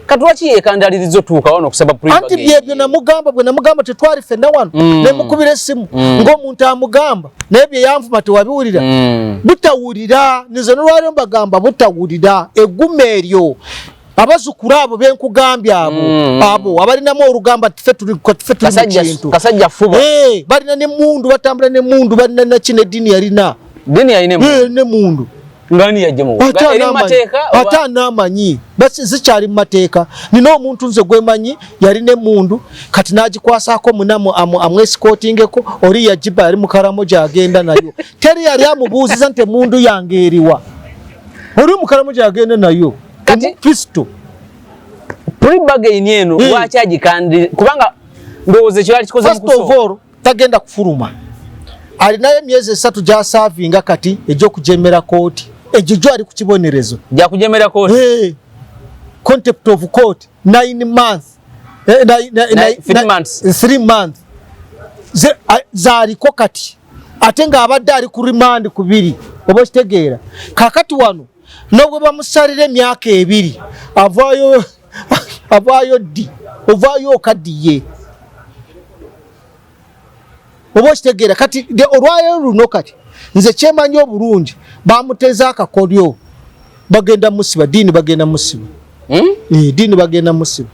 Kati lwaki yeekandaliriza otuuka wano okusaba plea Anti byebyo namugamba bwe namugamba tetwali ffenna wano ne mukubira essimu ng'omuntu amugamba naye bye yanvuma tewabiwulira. Butawulira nze nolwaliro mbagamba butawulira egguma eryo abazzukulu abo benkugambye abo abo abalinamu olugamba ffe tuli kintu kasajja fuba balina n'emmundu batambula n'emmundu balina naki n'eddiini yalina ddiini yalina n'emmundu ngani yajje mu ate anaamanyi zikyali mu mateeka. Nina omuntu nze gwemanyi yalina emmundu kati n'agikwasaako munamu amwesikotingeko oli yagiba yali mukaramu gyagenda nayo teri yali amubuuziza nti emmundu yange eriwa oli mukaramu gyagenda nayo kati Kristo plea bargain eno lwaki agikandi kubanga ndowooza ekyo yali kikoze First of all tagenda kufuluma alinayo emyezi 3 gy'asaavinga kati egy'okujemera kooti egyo gyo ali ku kibonerezo gyakujemera kooti contempt of court 9 months 3 months 3 months zaaliko kati ate ng'abadde ali ku remand kubiri oba okitegeera kakati wano Nobwe bamusalira emyaka 2 avaayo avaayo ddi, ovaayo okaddiye, oba okitegeera? Kati olwaleero luno, kati nze kyemanyi obulungi, bamuteza akakolyo, bagenda musiba Diini, bagenda musiba. Diini bagenda musiba.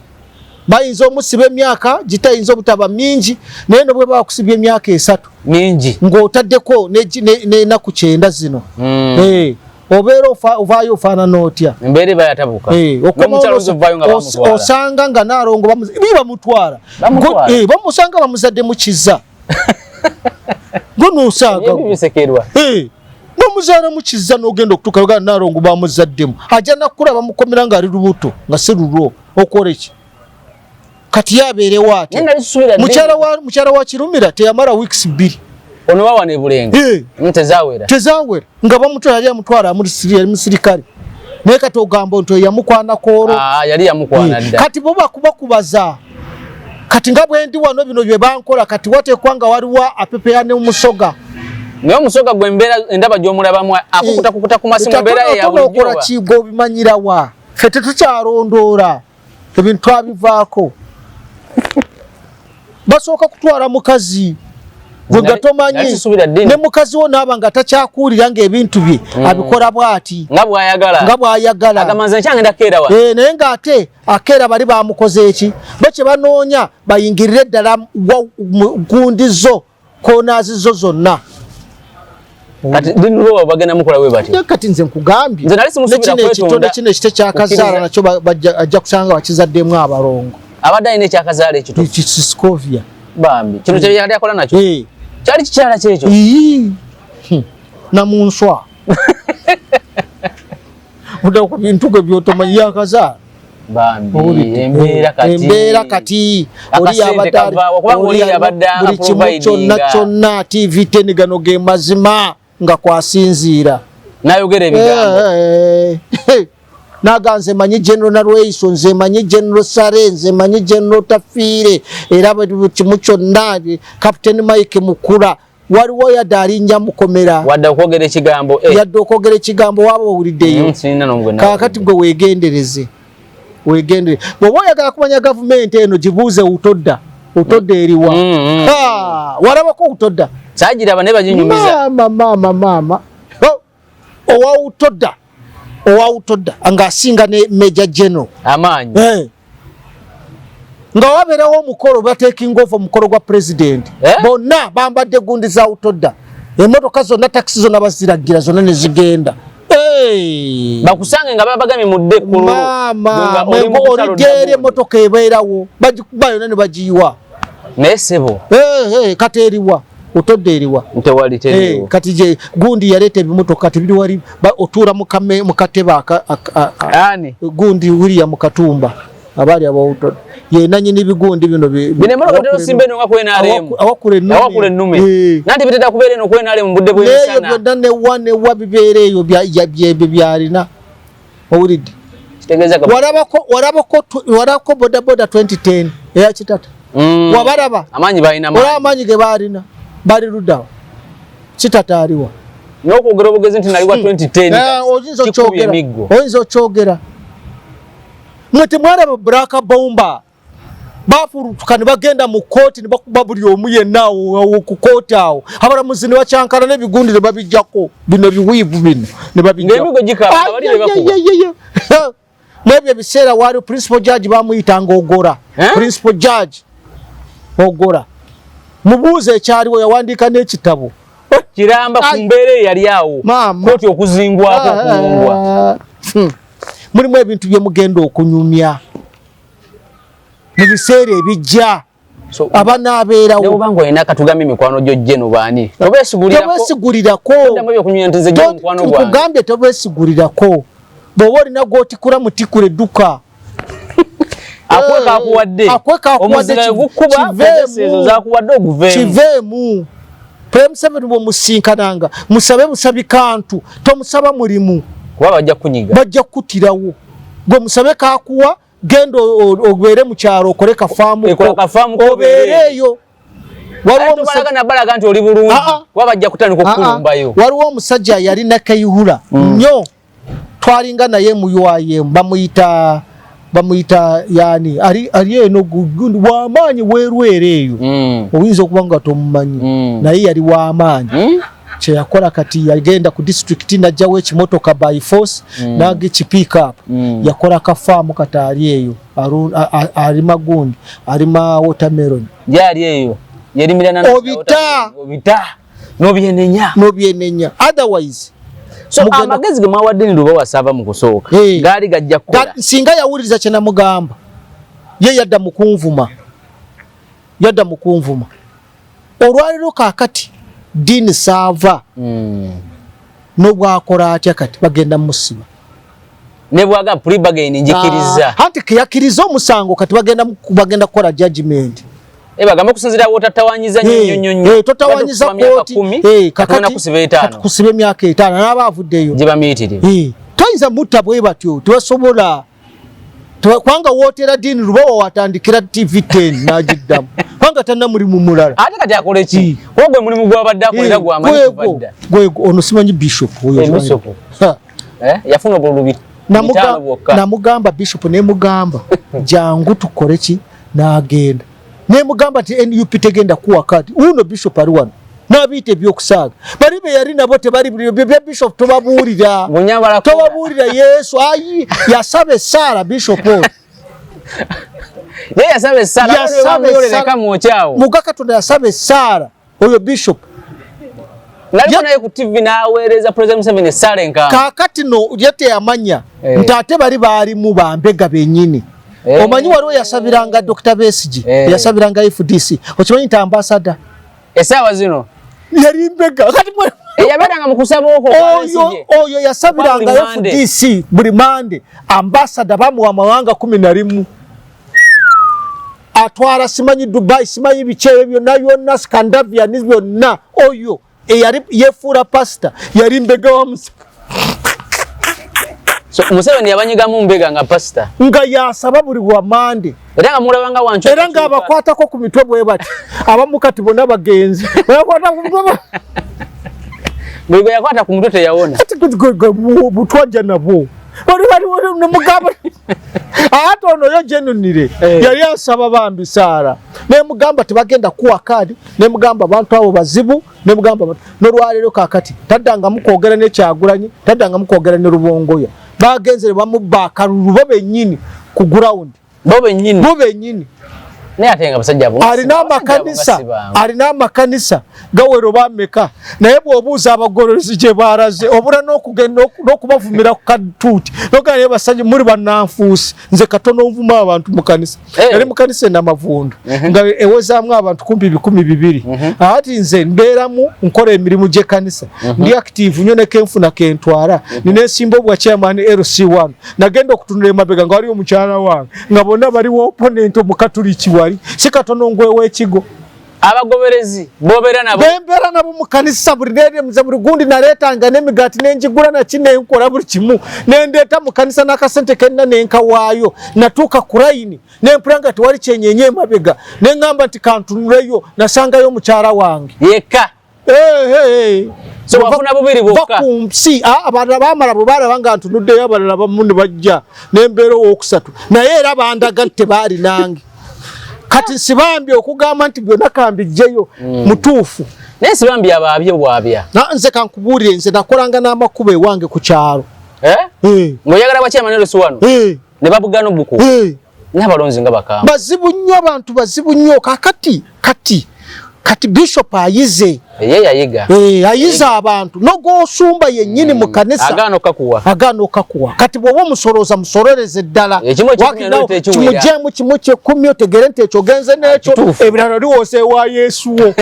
Bayinza omusiba emyaka gitayinza obutaba mingi, naye nobwe bakusibya emyaka 3 mingi, ng'otaddeko n'enaku 90 zino, obeera ovaayo ofaanana otya? Embeera eba yatabuka. Osanga nga Naalongo bamutwala, bamusanga bamuzadde mu kiza gwe nosanga nomuzaala mu kiza, n'ogenda okutuuka uganda, Naalongo bamuzaddemu, ajja nakula bamukomera ng'ali lubuto nga si lulwo. Okola ki kati? Yabeerewo ate mukyala wa Kirumira teyamala weeks 2. Ono wawa ne Bulenga tezawera. Tezawera nga bamutwala, yali amutwala musirikale, naye kati ogamba nti yamukwana koolo. Ah, yali yamukwana dda. Kati bo bakubakubaza kati nga bwendi wano, bino bye bankola kati wateekwa nga waliwo apepeya ne Musoga. Naye Omusoga gwe embeera endaba gy'omulabamu akukutakukuta ku masimu, embeera ye ya bulijjo. Okola ki gwe? Obimanyirawa? Ffe tetukyalondoola, ebintu twabivaako. Basooka kutwala mukazi gwe nga tomanyi, ne mukazi wo naaba nga takyakuwulira ng'ebintu bye abikola bw'ati nga bw'ayagala. Nga bw'ayagala. Eh, naye ng'ate akeera bali bamukoze eki, bo kye banoonya bayingirire ddala gundi zo, corners zo zonna. Kati Dini bagenda mukola we batyo. Kati nze nkugambye, nze nali simusuubira kwetonda. Kino ekite kyakazaala nakyo ajja kusanga bakizaddemu abalongo. Abadde alina ekyakazaala ekito. Kiscovia. Bambi, kino kye yali akola nakyo kyali kikyala kyekyo. Namunswa oda ku bintu gwe byotomanyi, yakazaala. Bambi, embeera kati, embeera kati oli yabadde buli kimu kyonna kyonna, TV 10, gano ge mazima nga kwasinziira. Nayogera ebigambo. Naga nze manyi General Nalweiso, nze manyi General Sare, nze manyi General Tafiire, era buli kimu kyonna Captain Mike Mukula waliwo yadde alinnya mukomera. Wadde okwogera ekigambo. Yadde okwogera ekigambo waaba owuliddeyo. Kaakati gwe weegendereze, wegendere. Bw'oba oyagala kumanya gavumenti eno, gibuuze utodda, utodda eriwa? Walabako utodda? Sagiraba naye baginyumiza. Maama, maama, maama, owa utodda, owa utodda ng'asinga ne Major General amaanyi. Nga wabeerawo omukolo, batekinga off omukolo gwa president, bonna bambadde gundi za utodda, emotoka zonna, takisi zonna baziragira zonna nezigenda. Bakusange nga babagambye mudde. Maama, olidde eri emotoka ebeerawo, bagikuba yonna ne bagiyiwa. Naye sebo. Kati eriwa otodde, eriwa? Tewali. Teriwo. Kati je gundi yaleeta ebimotoka, kati biri wali, otuula mu katebe ani? Gundi William Katumba abaali abawutodde ye nanyini bigundi bino. Bino emotoka terosimba eno nga ku NRM. Awakula ennume. Awakula ennume. Nanti bitera kubeera eno ku NRM mu budde n'eyo bw'emisana. Byonna newa newa bibeera eyo, byebyo byalina, owulidde? Kitegeeza Walabako bodaboda 2010 eya Kitata? Wabalaba? Amaanyi balina. Olaba amaanyi ge baalina, bali luddawa? Kitata aliwa? N'okwogera obugezi nti naliwa 2010. Oyinza kikubye okyogera? Emiggo. Oyinza okyogera? Mwe temwalaba black bomber bafulutuka ne bagenda mu kooti ne bakuba buli omu yenna awo ku kooti awo, abalamuzi ne bakyankana n'ebigundi ne babijjako, bino biwiivu bino ne babijjako. Ng'emigo gikaaba, abali be bakuba. Mwebyo ebiseera waali principal judge bamuyitanga Ogora. Eh? Principal judge Ogora, mubuuze ekyaliwo, yawandiika n'ekitabo. Kiramba ku mbeera eyo yali awo. Maama. Kooti okuzingwako, okuwungwa. Mulimu ebintu bye mugenda okunyumya mu biseera ebijja. So, abanaabeerawo. Ne bw'oba ng'olina, katugambye mikwano gyo gye baani, tobeesigulirako. Tobeesigulirako. Toddamu ebyokunyumya nti nze gye mukwano gwange. Nkugambye, tobeesigulirako. Bw'oba olina gwotikula, mutikule, dduka. Akweka akuwadde. Akweka akuwadde. Omuzira gukuba. Kiveemu. Kozesa ezo zakuwadde oguveemu. Kiveemu. Prime Museveni bw'omusinkananga, musabe busabi kantu, tomusaba mulimu. Kuba bajja kunyiga. Bajja kukutirawo. Gwe musabe kakuwa, genda obeere mu kyalo, okole kafaamu. Ekola kafaamu ko. Obeere eyo. Waliwo tobalaga nabalaga nti oli bulungi, Ah, ah. kuba bajja kutandika Ah, ah. okukulumbayo. Waliwo omusajja yalina Kayihura nnyo. Twalinga naye mu UIM, bamuyita yani ali eno gundi wamaanyi werwere eyo. Oyinza okuba nga tomumanyi. Naye yali wamaanyi. Kyeyakola kati yagenda ku district najjawo ekimotoka by force, nagiki pick up. Yakola kafaamu kati ali eyo alima gundi, alima watermelon. Gyali eyo yerimira na Obita. Obita nobyenenya. Nobyenenya, otherwise So amagezi ge mwawadde ni Lubowa Saava mu kusooka gaali gajja kukola. Singa yawuliriza kye namugamba, ye yadda mu kunvuma, yadda mu kunvuma. Olwaleero kaakati Dean Saava n'obwakola atya kati bagenda musiba. Ne bwaga plea bargain njikiriza. Ah, anti keyakkiriza omusango kati bagenda kukola judgment. Bagamba okusinziira w'otatawanyiza nnyo nnyo nnyo nnyo. Totawanyiza Batukuba myaka kooti. 10, Kakati kati kusiba 5. Kati kusiba emyaka 5 n'aba avuddeyo. Gye bamuyitirivu. Toyinza mutta bwe batyo, tebasobola. Kubanga wootera Dean Lubowa watandikira TV 10 n'agiddamu. Kubanga talina mulimu mulala. Ate kati akole ki? Kuba gwe mulimu gw'abadde akolera gw'amanyi kuva dda. Gwego, ono simanyi bishop oyo. Bishop. Ha. Yafuna obululu bitaano bwokka. Namugamba bishop, nemugamba jangu tukole ki, n'agenda. Nemugamba nti NUP tegenda kuwa kadi. Uno bishop ali wano. N'abiyita ebyokusaaga. Bali be yali nabo tebali buli bya bishop tobabuulira. Bunyabala kuwa. Tobabuulira Yesu. Ayi, yasaba essaala bishop oyo. Ye yasaba essaala, Yasaba bamuyolera essaala. kamwokyawo. Muga Katonda yasaba essaala oyo bishop. Naliko naye ku TV n'aweereza President Museveni essaala enkambwe. Kaakati no ye teyamanya nti ate bali baalimu bambega bennyini. Omanyi waliwo yasabiranga Dr. Besigye, yasabiranga FDC. Okimanyi nti ambassador? Essaawa zino. Yali mbega. Kati mwe Yabeeranga mu kusaba okwo kwa Besigye. Oyo yasabiranga Buli Monday. FDC buli Monday. Ambassador bamuwa amawanga 11. Atwala simanyi Dubai, simanyi biki ebyo byonna byonna, Scandinavia ni byonna. Oyo eyali yefuula pastor, yali mbega wa Museveni. So, Museveni yabanyigamu mbega nga pastor. Nga yasaba buli wa Monday. Era nga mulaba nga wancu. Era nga abakwatako ku mitwe bwe bati. Abamu kati bonna bagenzi. Bakwata ku mutwe Buli gwe yakwata ku mutwe teyawona. Kati gwe butwajja nabwo. Bali bali bali ne mugamba. Ate ono yo jenunire. Yali asaba bambi Sara. Ne mugamba tebagenda kuwa kadi, ne mugamba abantu abo bazibu, ne mugamba n'olwaleero kaakati taddangamu kwogera ne Kyagulanyi, taddangamu kwogera ne Rubongoya. Bagenzere bamubba akalulu bo bennyini ku ground. Bo bennyini. Bo bennyini. Naye ate nga basajja bo Alina amakanisa, si bangu. alina amakanisa gawera oba mmeka, naye bw'obuuza abagololezi gye baalaze, obula n'okugenda n'okubavumira ku katuuti. N'ogamba naye basajja muli bannanfuusi, nze katono nvuma abantu mu kanisa. Yali mu kanisa e Namavundu, nga ewezaamu abantu kumpi 2,000. Ati nze mbeeramu nkola emirimu gy'ekkanisa. Ndi active nnyo ne kenfuna kentwala. Nina ensimbo bwa chairman LC1. Nagenda okutunula emabega nga waliwo omukyala wange, nga bonna baliwo opponent omukatuliki wali. Si katono ngwewo ekigo. Abagoberezi bobeera nabo. Bembeera nabo mu kanisa buli leero nze buli gundi naleetanga n'emigaati ne njigula na ki ne nkola buli kimu. Ne ndeeta mu kanisa n'akasente kenna ne nkawaayo. Natuuka ku layini ne mpulira nga tewali kyenyenye emabega. Ne ŋŋamba nti kantunuleyo, nasangayo omukyala wange. Yekka. So wafuna bubiri bwokka. Va ku nsi, abalala baamala bwe baalaba nga ntunuddeyo abalala bamu ne bajja n'embeera owookusatu. Naye era bandaga nti tebaali nange. Kati Nsibambi okugamba nti byonna kambiggyeyo, mutuufu. Naye Nsibambi abaabye bwabya. Na nze kankubuulire, nze nakolanga n'amakubo ewange ku kyalo. Ng'oyagala bwa chairman LC wano? Ne babugana obuku. N'abalonzi nga bakamba. Bazibu nnyo abantu, bazibu nnyo. Kaakati, kati, kati Bishop ayize. Ye yayiga. Ayize abantu. N'ogw'osumba yennyini mu kanisa. Agaana okakuwa. Agaana okakuwa. Kati bw'oba omusolooza, musoloreze ddala. Ekimu ekikumi Wakiri nawo, n'oleeta ekiwera. kimugyemu kimu kyekumi, otegere nti ekyo ogenze n'ekyo. Kituufu. Ebirala liwoosa ewa Yesu wo.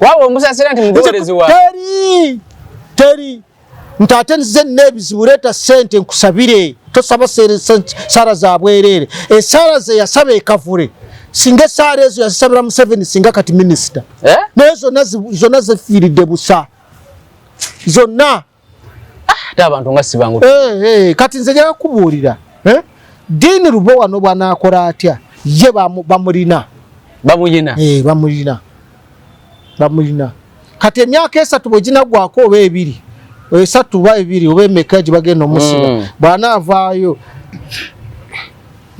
Wabula omusasira nti mugoberezi wa. Teri, teri. Nti ate nze nina ebizibu, leeta ssente nkusabire. Tosaba ssaala za bwereere. Essaala ze yasaba e Kavule. Singa essaala ezo yazisabira Museveni, singa kati minisita. Naye zonna zifiiridde busa. Zonna. Ate abantu nga si bangu. Kati nze njagala kubuulira. Dean Lubowa no bw'anaakola atya? Ye bamulina. Bamulina. Bamulina. Bamulina. Kati emyaka 3 bwe ginaggwako oba 2, Esatu oba ebiri oba emeka gye bagenda omusiba. Bw'anaavaayo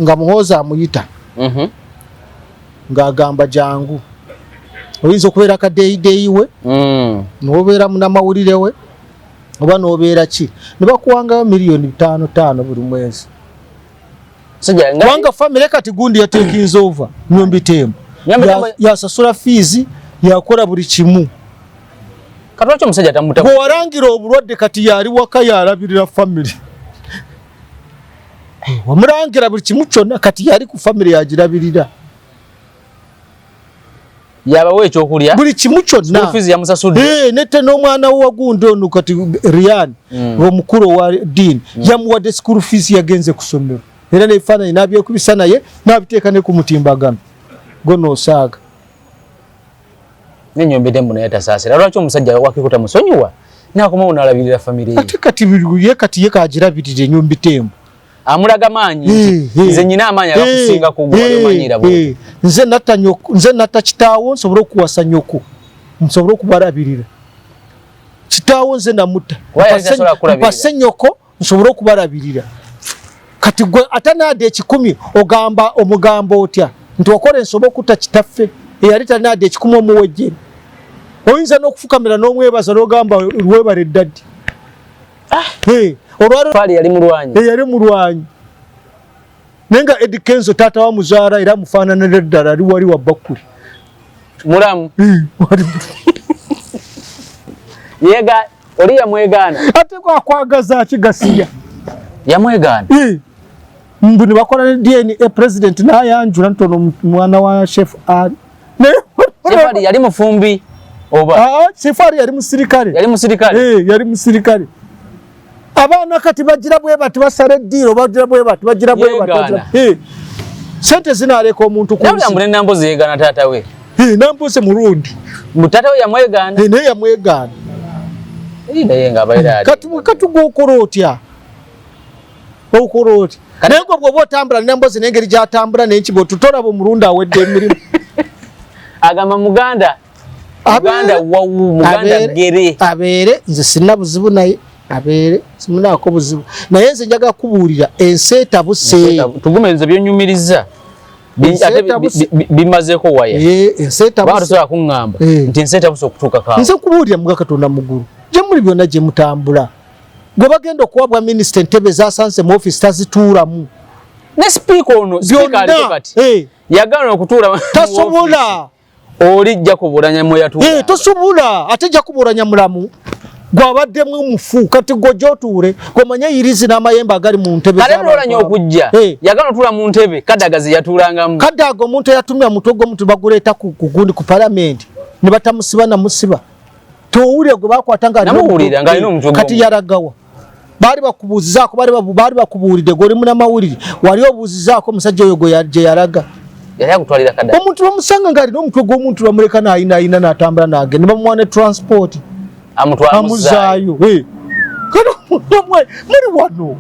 nga Muhoozi amuyita ng'agamba jangu, oyinza okubeera kadeeyideeyi we, n'obeera munamawulire we, oba n'obeera ki, ne bakuwangayo miliyoni 5 5 buli mwezi. Kubanga famire kati gundi yatekinze over Nyombi Tembo, yasasula fees, yakola buli kimu. Kati omusajja tamuta. Gwe walangira obulwadde, kati yali waka yalabirira famire. Wamulangira buli kimu kyonna, kati yali ku famire yagirabirira. Yabawa ekyokulya, buli kimu kyonna. Fees yamusasudde. Nete n'omwana we wagundi ono kati Rian, omukulu owa Dean, yamuwadde school fees, yagenze ku ssomero, era n'ebifaananyi n'abyekubisa naye n'abiteeka ne ku mutimbagano gonoosaaga. Nenyombi Tembo naye tasaasira. Lwaki omusajja wakiko tamusonyiwa nakomawo n'alabirira famire ye? Ate kati ye, kati ye kagirabirira Enyombi Tembo. Amulaga maanyi nti nze nyina amaanyi agakusinga kugwamanyira. Nze natta nyoko, nze natta kitaawo, nsobole okuwasa nyoko, nsobole okubalabirira. Kitaawo nze namutta, mpase nyoko nsobole okubalabirira. Kati gwe atanaadde 100 ogamba omugambo otya nti wakola ensobe okutta kitaffe eyali tanaadde 100 omuwejjere? Oyinza n'okufukamira n'omwebaza n'ogamba lwebale eddaddi. Olwali yali mulwanyi. Yali mulwanyi, naye nga Eddy Kenzo taata wa muzaala era amufaananira ddala, ali wali wa Bakuli. Mulamu yega oli yamwegaana. Ate akwagaza ki gasiya? Yamwegaana. Mbu ne bakola ne DNA, president n'ayanjula nti ono mwana wa Chef Ali. Chef Ali yali mufumbi oba? Ah, Chef Ali yali musirikale. Yali musirikale. Yali musirikale. Abaana kati bagira bwe bati, basala eddiiro, bagira bwe bati, bagira bwe bati. Sente zinaleka omuntu ku nsi. Ne Namboze yegaana taata we. Namboze murundi. Taata we yamwegaana. Naye yamwegaana. Naye nga abaira ali. Kati kati gwokola otya? Okola otya? Naye gwe bw'oba otambula Namboze n'engeri gy'atambula n'enkibo, tutolaba omulundi awedde emirimu. Agamba Muganda. Muganda wawu, Muganda gere. Abeere, nze sirina buzibu naye, abeere simunaako buzibu naye. Nze njagala kubuulira ensi etabuse. Tugume, nze byonyumiriza bimazeeko waya. Ensi etabuse. Tosobola kuŋŋamba nti ensi etabuse okutuuka kaawo. Nze kubuulira muga Katonda muggulu gye muli byonna gye mutambula, gwe bagenda okuwa bwa minisita, entebe zasanze mu ofiisi tazituulamu. Ne sipiika ono, sipiika aliko kati, yagaana okutuula. Tasobola. Oli jja kuburanya mwe yatuula. Tosobola, ate jja kuburanya mulamu gwabaddemu mufu. Kati gwe gyotuule gomanye yirizi n'amayembe agali mu ntebe. Kale lolanya okujja yagaana otuula mu ntebe Kadaga ze yatuulangamu. Kadaga omuntu eyatumya mutwe gw'omuntu baguleeta ku gundi ku palamenti ne batamusiba namusiba. Towulira gwe bakwata nga Namuwulira ng'alina omutwe. Kati yaragawa? Baali bakubuuzizaako? Baali bakubuulidde gwe oli munamawulire, wali obuuzizaako omusajja oyo gwe gye yalaga? Yali agutwalira Kadaga. Omuntu bamusanga ng'alina omutwe gw'omuntu, bamuleka n'ayinaayina n'atambula n'agenda, ne bamuwa ne transport. Amuzaayo. Muli wano,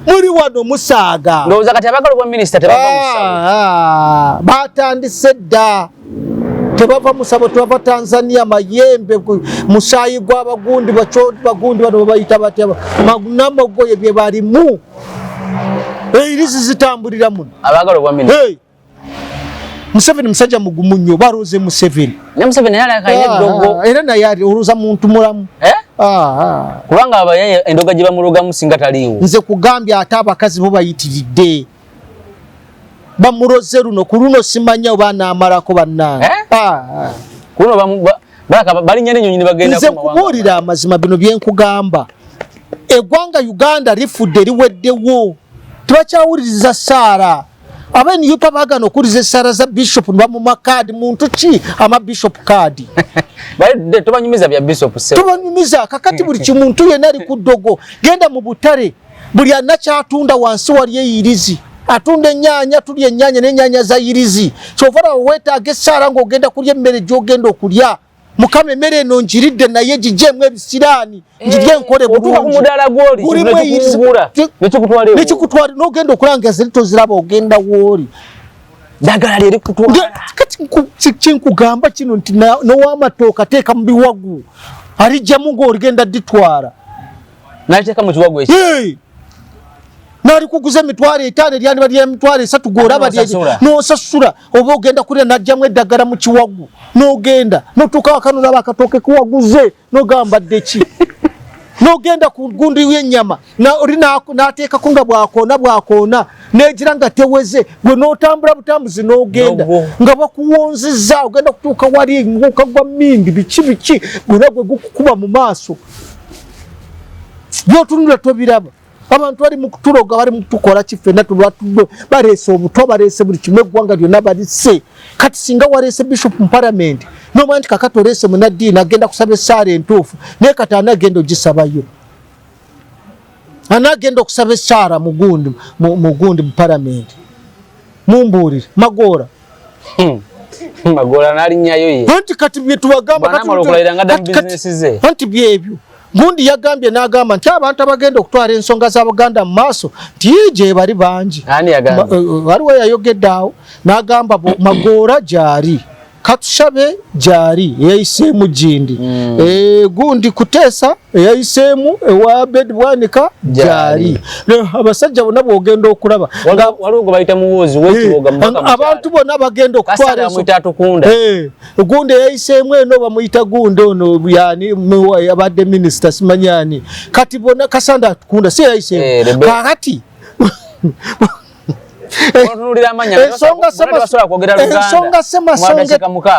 muli wano musaaga. Ndowooza kati abagala obwa minisita tebava musawo. Batandise dda, tebava musabo, tebava Tanzania, mayembe, musaayi gw'abagundi bagundi bano babayita batya, namogoye bye balimu, eirizi zitambulira muno. Abagala obwa minisita. Museveni musajja mugumu nnyo, baroze Museveni. Ne Museveni naye alabika alina eddogo. Era naye ali olowooza muntu mulamu. Eh? Kubanga abayaye endoga gye bamulogamu singa taliiwo. Nze kugambye, ate abakazi bo bayitiridde, bamuroze luno ku luno, simanya oba anaamalako bannange. Eh? Kuno balinnya n'ennyonyi ne bagenda. Nze nkubuulira amazima, bino bye nkugamba, eggwanga Uganda lifudde, liweddewo, tebakyawuliriza saara. Aba NUP baagana okuwuliza essaala za bishop ne bamuma kaadi. Muntu ki ama bishop kaadi? Tobanyumiza bya bishop. Tobanyumiza. Kakati buli kimuntu yenna ali ku ddogo, genda mu butale, buli anakyatunda wansi wali eyirizi, atunda ennyaanya, tulya ennyaanya n'ennyaanya za yirizi. Kyova laba weetaaga essaala ng'ogenda kulya emmere gy'ogenda okulya: Mukama, emmere eno ngiridde, naye gigyemu ebisiraani, ngirye enkole. Bulungi. Nekikutwala n'ogenda okulanga ziri toziraba, ogenda wooli. Ddagala lyerikutwala. Kati kinkugamba kino nti n'owamatooka teeka mu biwagu, alijjamu ng'oligenda ditwala. Naliteeka mu kiwagu ekyo. Nalikuguza 50,000 eryandiba lya 30,000 gw'olaba n'osasula oba ogenda kulya n'aggyamu eddagala mu kiwagu n'ogenda n'otuuka waka n'olaba akatooke kewaguze n'ogamba dde ki n'ogenda ku gundi y'ennyama oli n'ateekako nga bw'akoona bw'akoona n'egira nga teweze gwe n'otambula butambuzi n'ogenda nga bakuwonzezza ogenda kutuuka wali muguka gwa mmindi biki biki gwona gwe gukukuba mu maaso by'otunula tobiraba. Abantu bali mu kutuloga, bali mu kutukola ki ffenna tulwatudde, baleese obutwa, baleese buli kimu, eggwanga lyonna balisse. Kati singa waleese bishop mu palamenti n'omanya nti kakati oleese munnaddiini agenda kusaba essaala entuufu, naye kati ani agenda ogisabayo? Ani agenda okusaba essaala mugundi mugundi mu palamenti? Mumbuulire. Magoola. Magoola n'alinnyayo ye. Anti kati bye tubagamba anti byebyo. Gundi yagambye n'agamba nti abantu abagenda okutwala ensonga za Buganda mu maaso nti gye bali bangi. Waliwo yayogedde awo n'agamba Magoola gyali, Katushabe gyali eyayiseemu gindi, gundi Kuteesa eyayiseemu ewa Abed Bwanika gyali. Abasajja bonna bw'ogenda okulaba waliwo gwe bayita Muwoozi w'Ekiboga mu Maka abantu bonna bagenda okutwala ensonga. Gundi eyayiseemu eno bamuyita gundi ono yani abadde minisita simanyi ani. Kati bonna Kasanda Atukunda si yayiseemu. Kakati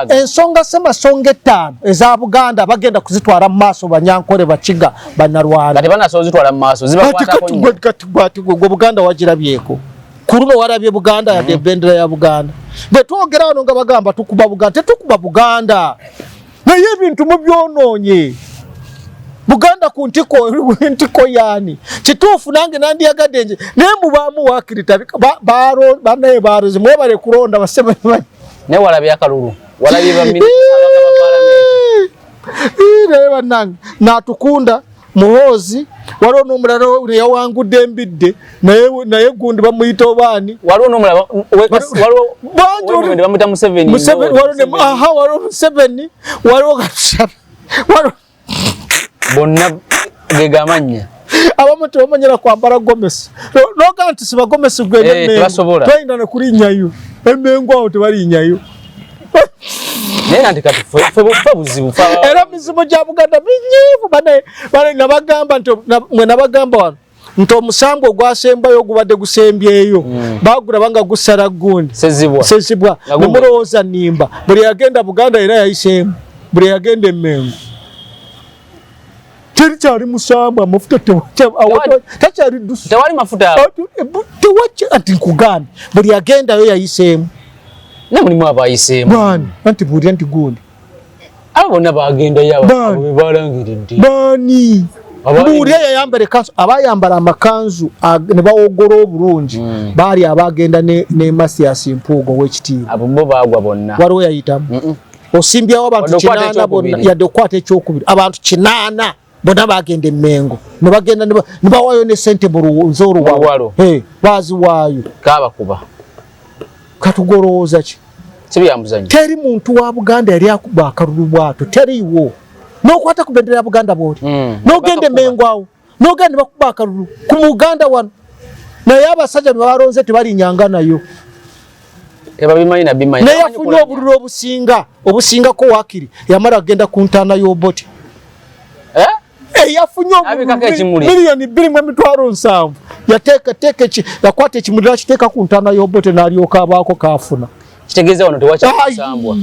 ensonga ssemasonga 5 eza Buganda bagenda kuzitwala mu maaso Banyankole, Bakiga, Bannalwanda. Gwe Buganda wagirabyeko ku luno walabye Buganda yadde ebendera ya Buganda. Bwe twogera wano nga bagamba tukuba Buganda, tetukuba Buganda, naye ebintu mubyonoonye. Buganda ku ntiko, ntiko yaani kituufu nange nandiyagadde nje naye mubaamu waakiri banaye barozi mwebale kulonda basebe. Naye walabye akalulu, walabye baminisita ba palamenti. Naye bannange Natukunda, Muhoozi, waliwo n'omulala yawangudde embidde naye gundi bamuyita obaani? Waliwo n'omulala bamuyita Museveni. Waliwo Museveni, waliwo Katushabe, bonna ge gamannya. Abamu tebamanyira kwambala gomesi. Noga nti siba gomesi gwe tebasobola. Toyinda ne kulinnyayo. Emmengo awo tebalinnyayo. Naye nanti kati ffe buzibu. Era mizimu gya Buganda minyiivu bane nabagamba nti mwe nabagamba wano nti omusango ogwasembayo ogubadde gusembyeyo bagulaba nga gusala gundi Sezibwa nemulowooza nnimba. Buli yagenda Buganda era yayiseemu, buli yagenda Emmengo terikyali musambwa, amafuta takyali dusu, tewali mafuta anti nkugambye buli yagendayo yayiseemu. Ne mulimu abayiseemu bani? Anti buli anti gundi abo bonna bagendayo abo balangiridde bani? Buli yayambala ekanzu, abayambala amakanzu ne bawogola obulungi baali abagenda ne Mathias Mpuuga ow'ekitiibwa. Abo bo baagwa bonna. Waliwo yayitamu osimbyawo abantu 8 bonna, yadde okukwata ekyokubiri abantu 8 bonna bagenda Emmengo ne bagenda ne bawaayo ne ssente mu z'oluwalo baziwaayo kabakuba. Katugolowooza ki? Teri muntu wa Buganda yali akuba akalulu bw'atyo, teriiwo. N'okwata ku bendera ya Buganda bw'oti n'ogenda Emmengo awo n'ogenda ne bakuba akalulu ku Muganda wano, naye abasajja be balonze tebalinyanga nayo. Naye yafunye obululu obusinga obusingako waakiri yamala agenda ku ntaana y'Obote. Yafunye obululu 2,700,000 yakwata ekimuli nakiteeka ku ntaana y'Obote n'alyoka abaako kaafuna. Kitegeeza wano tewakyakusambwa.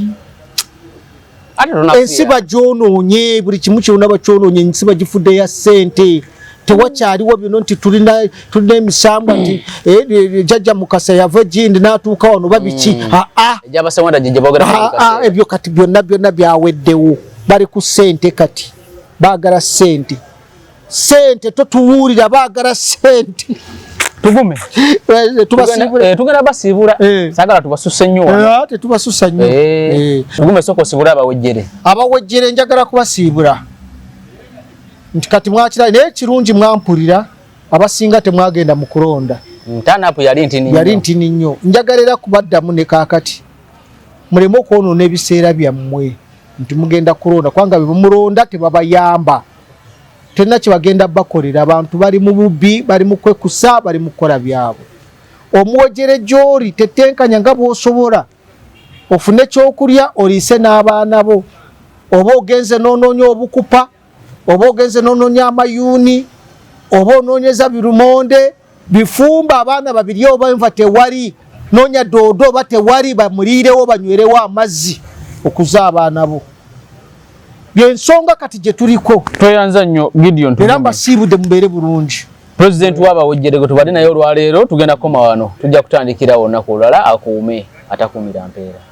Ensi bagyonoonye, buli kimu kyonna bakyonoonye, ensi bagifudde ya ssente. Tewakyaliwo bino nti tulina emisambwa nti Jjajja Mukasa yava gindi n'atuuka wano babiki. Ebyo kati byonna byonna byaweddewo, bali ku ssente kati, baagala ssente. Ssente totuwulira, baagala ssente. Tugume. Tugenda basiibula. Saagala tubasusse nnyo wano. Tetubasussa nnyo. Tugume, sooka osiibule abawejjere. Abawejjere njagala kubasiibula. Nti kati mwakira naye kirungi mwampulira, abasinga temwagenda mu kulonda. Turn-up yali ntini nnyo. Yali ntini nnyo. Njagala era kubaddamu ne kaakati. Muleme okwonoona ebiseera byammwe nti mugenda kulonda, kubanga bwe mulonda tebabayamba. Terina kyebagenda bakolera. Abantu bali mu bubbi, bali mu kwekusa, bali mu kukola byabwe. Omuwejere gy'oli tetenkanya nga bw'osobola ofune ekyokulya oliise n'abaana bo, oba ogenze n'onoonya obukupa, oba ogenze n'onoonya amayuuni, oba onoonyeza birumonde bifumba abaana babirye, oba enva tewali, noonya doodo oba tewali, bamuliirewo banywerewo amazzi okuza abaana bo. Byensonga kati gye tuliko. Tweyanza nnyo, Gideon. Era mbasiibudde, mubeere bulungi. Pulezidenti w'abawejjerego tubadde naye olwaleero. Tugenda kukoma wano, tujja kutandikirawo olunaku olulala. Akuume atakuumira mpeera.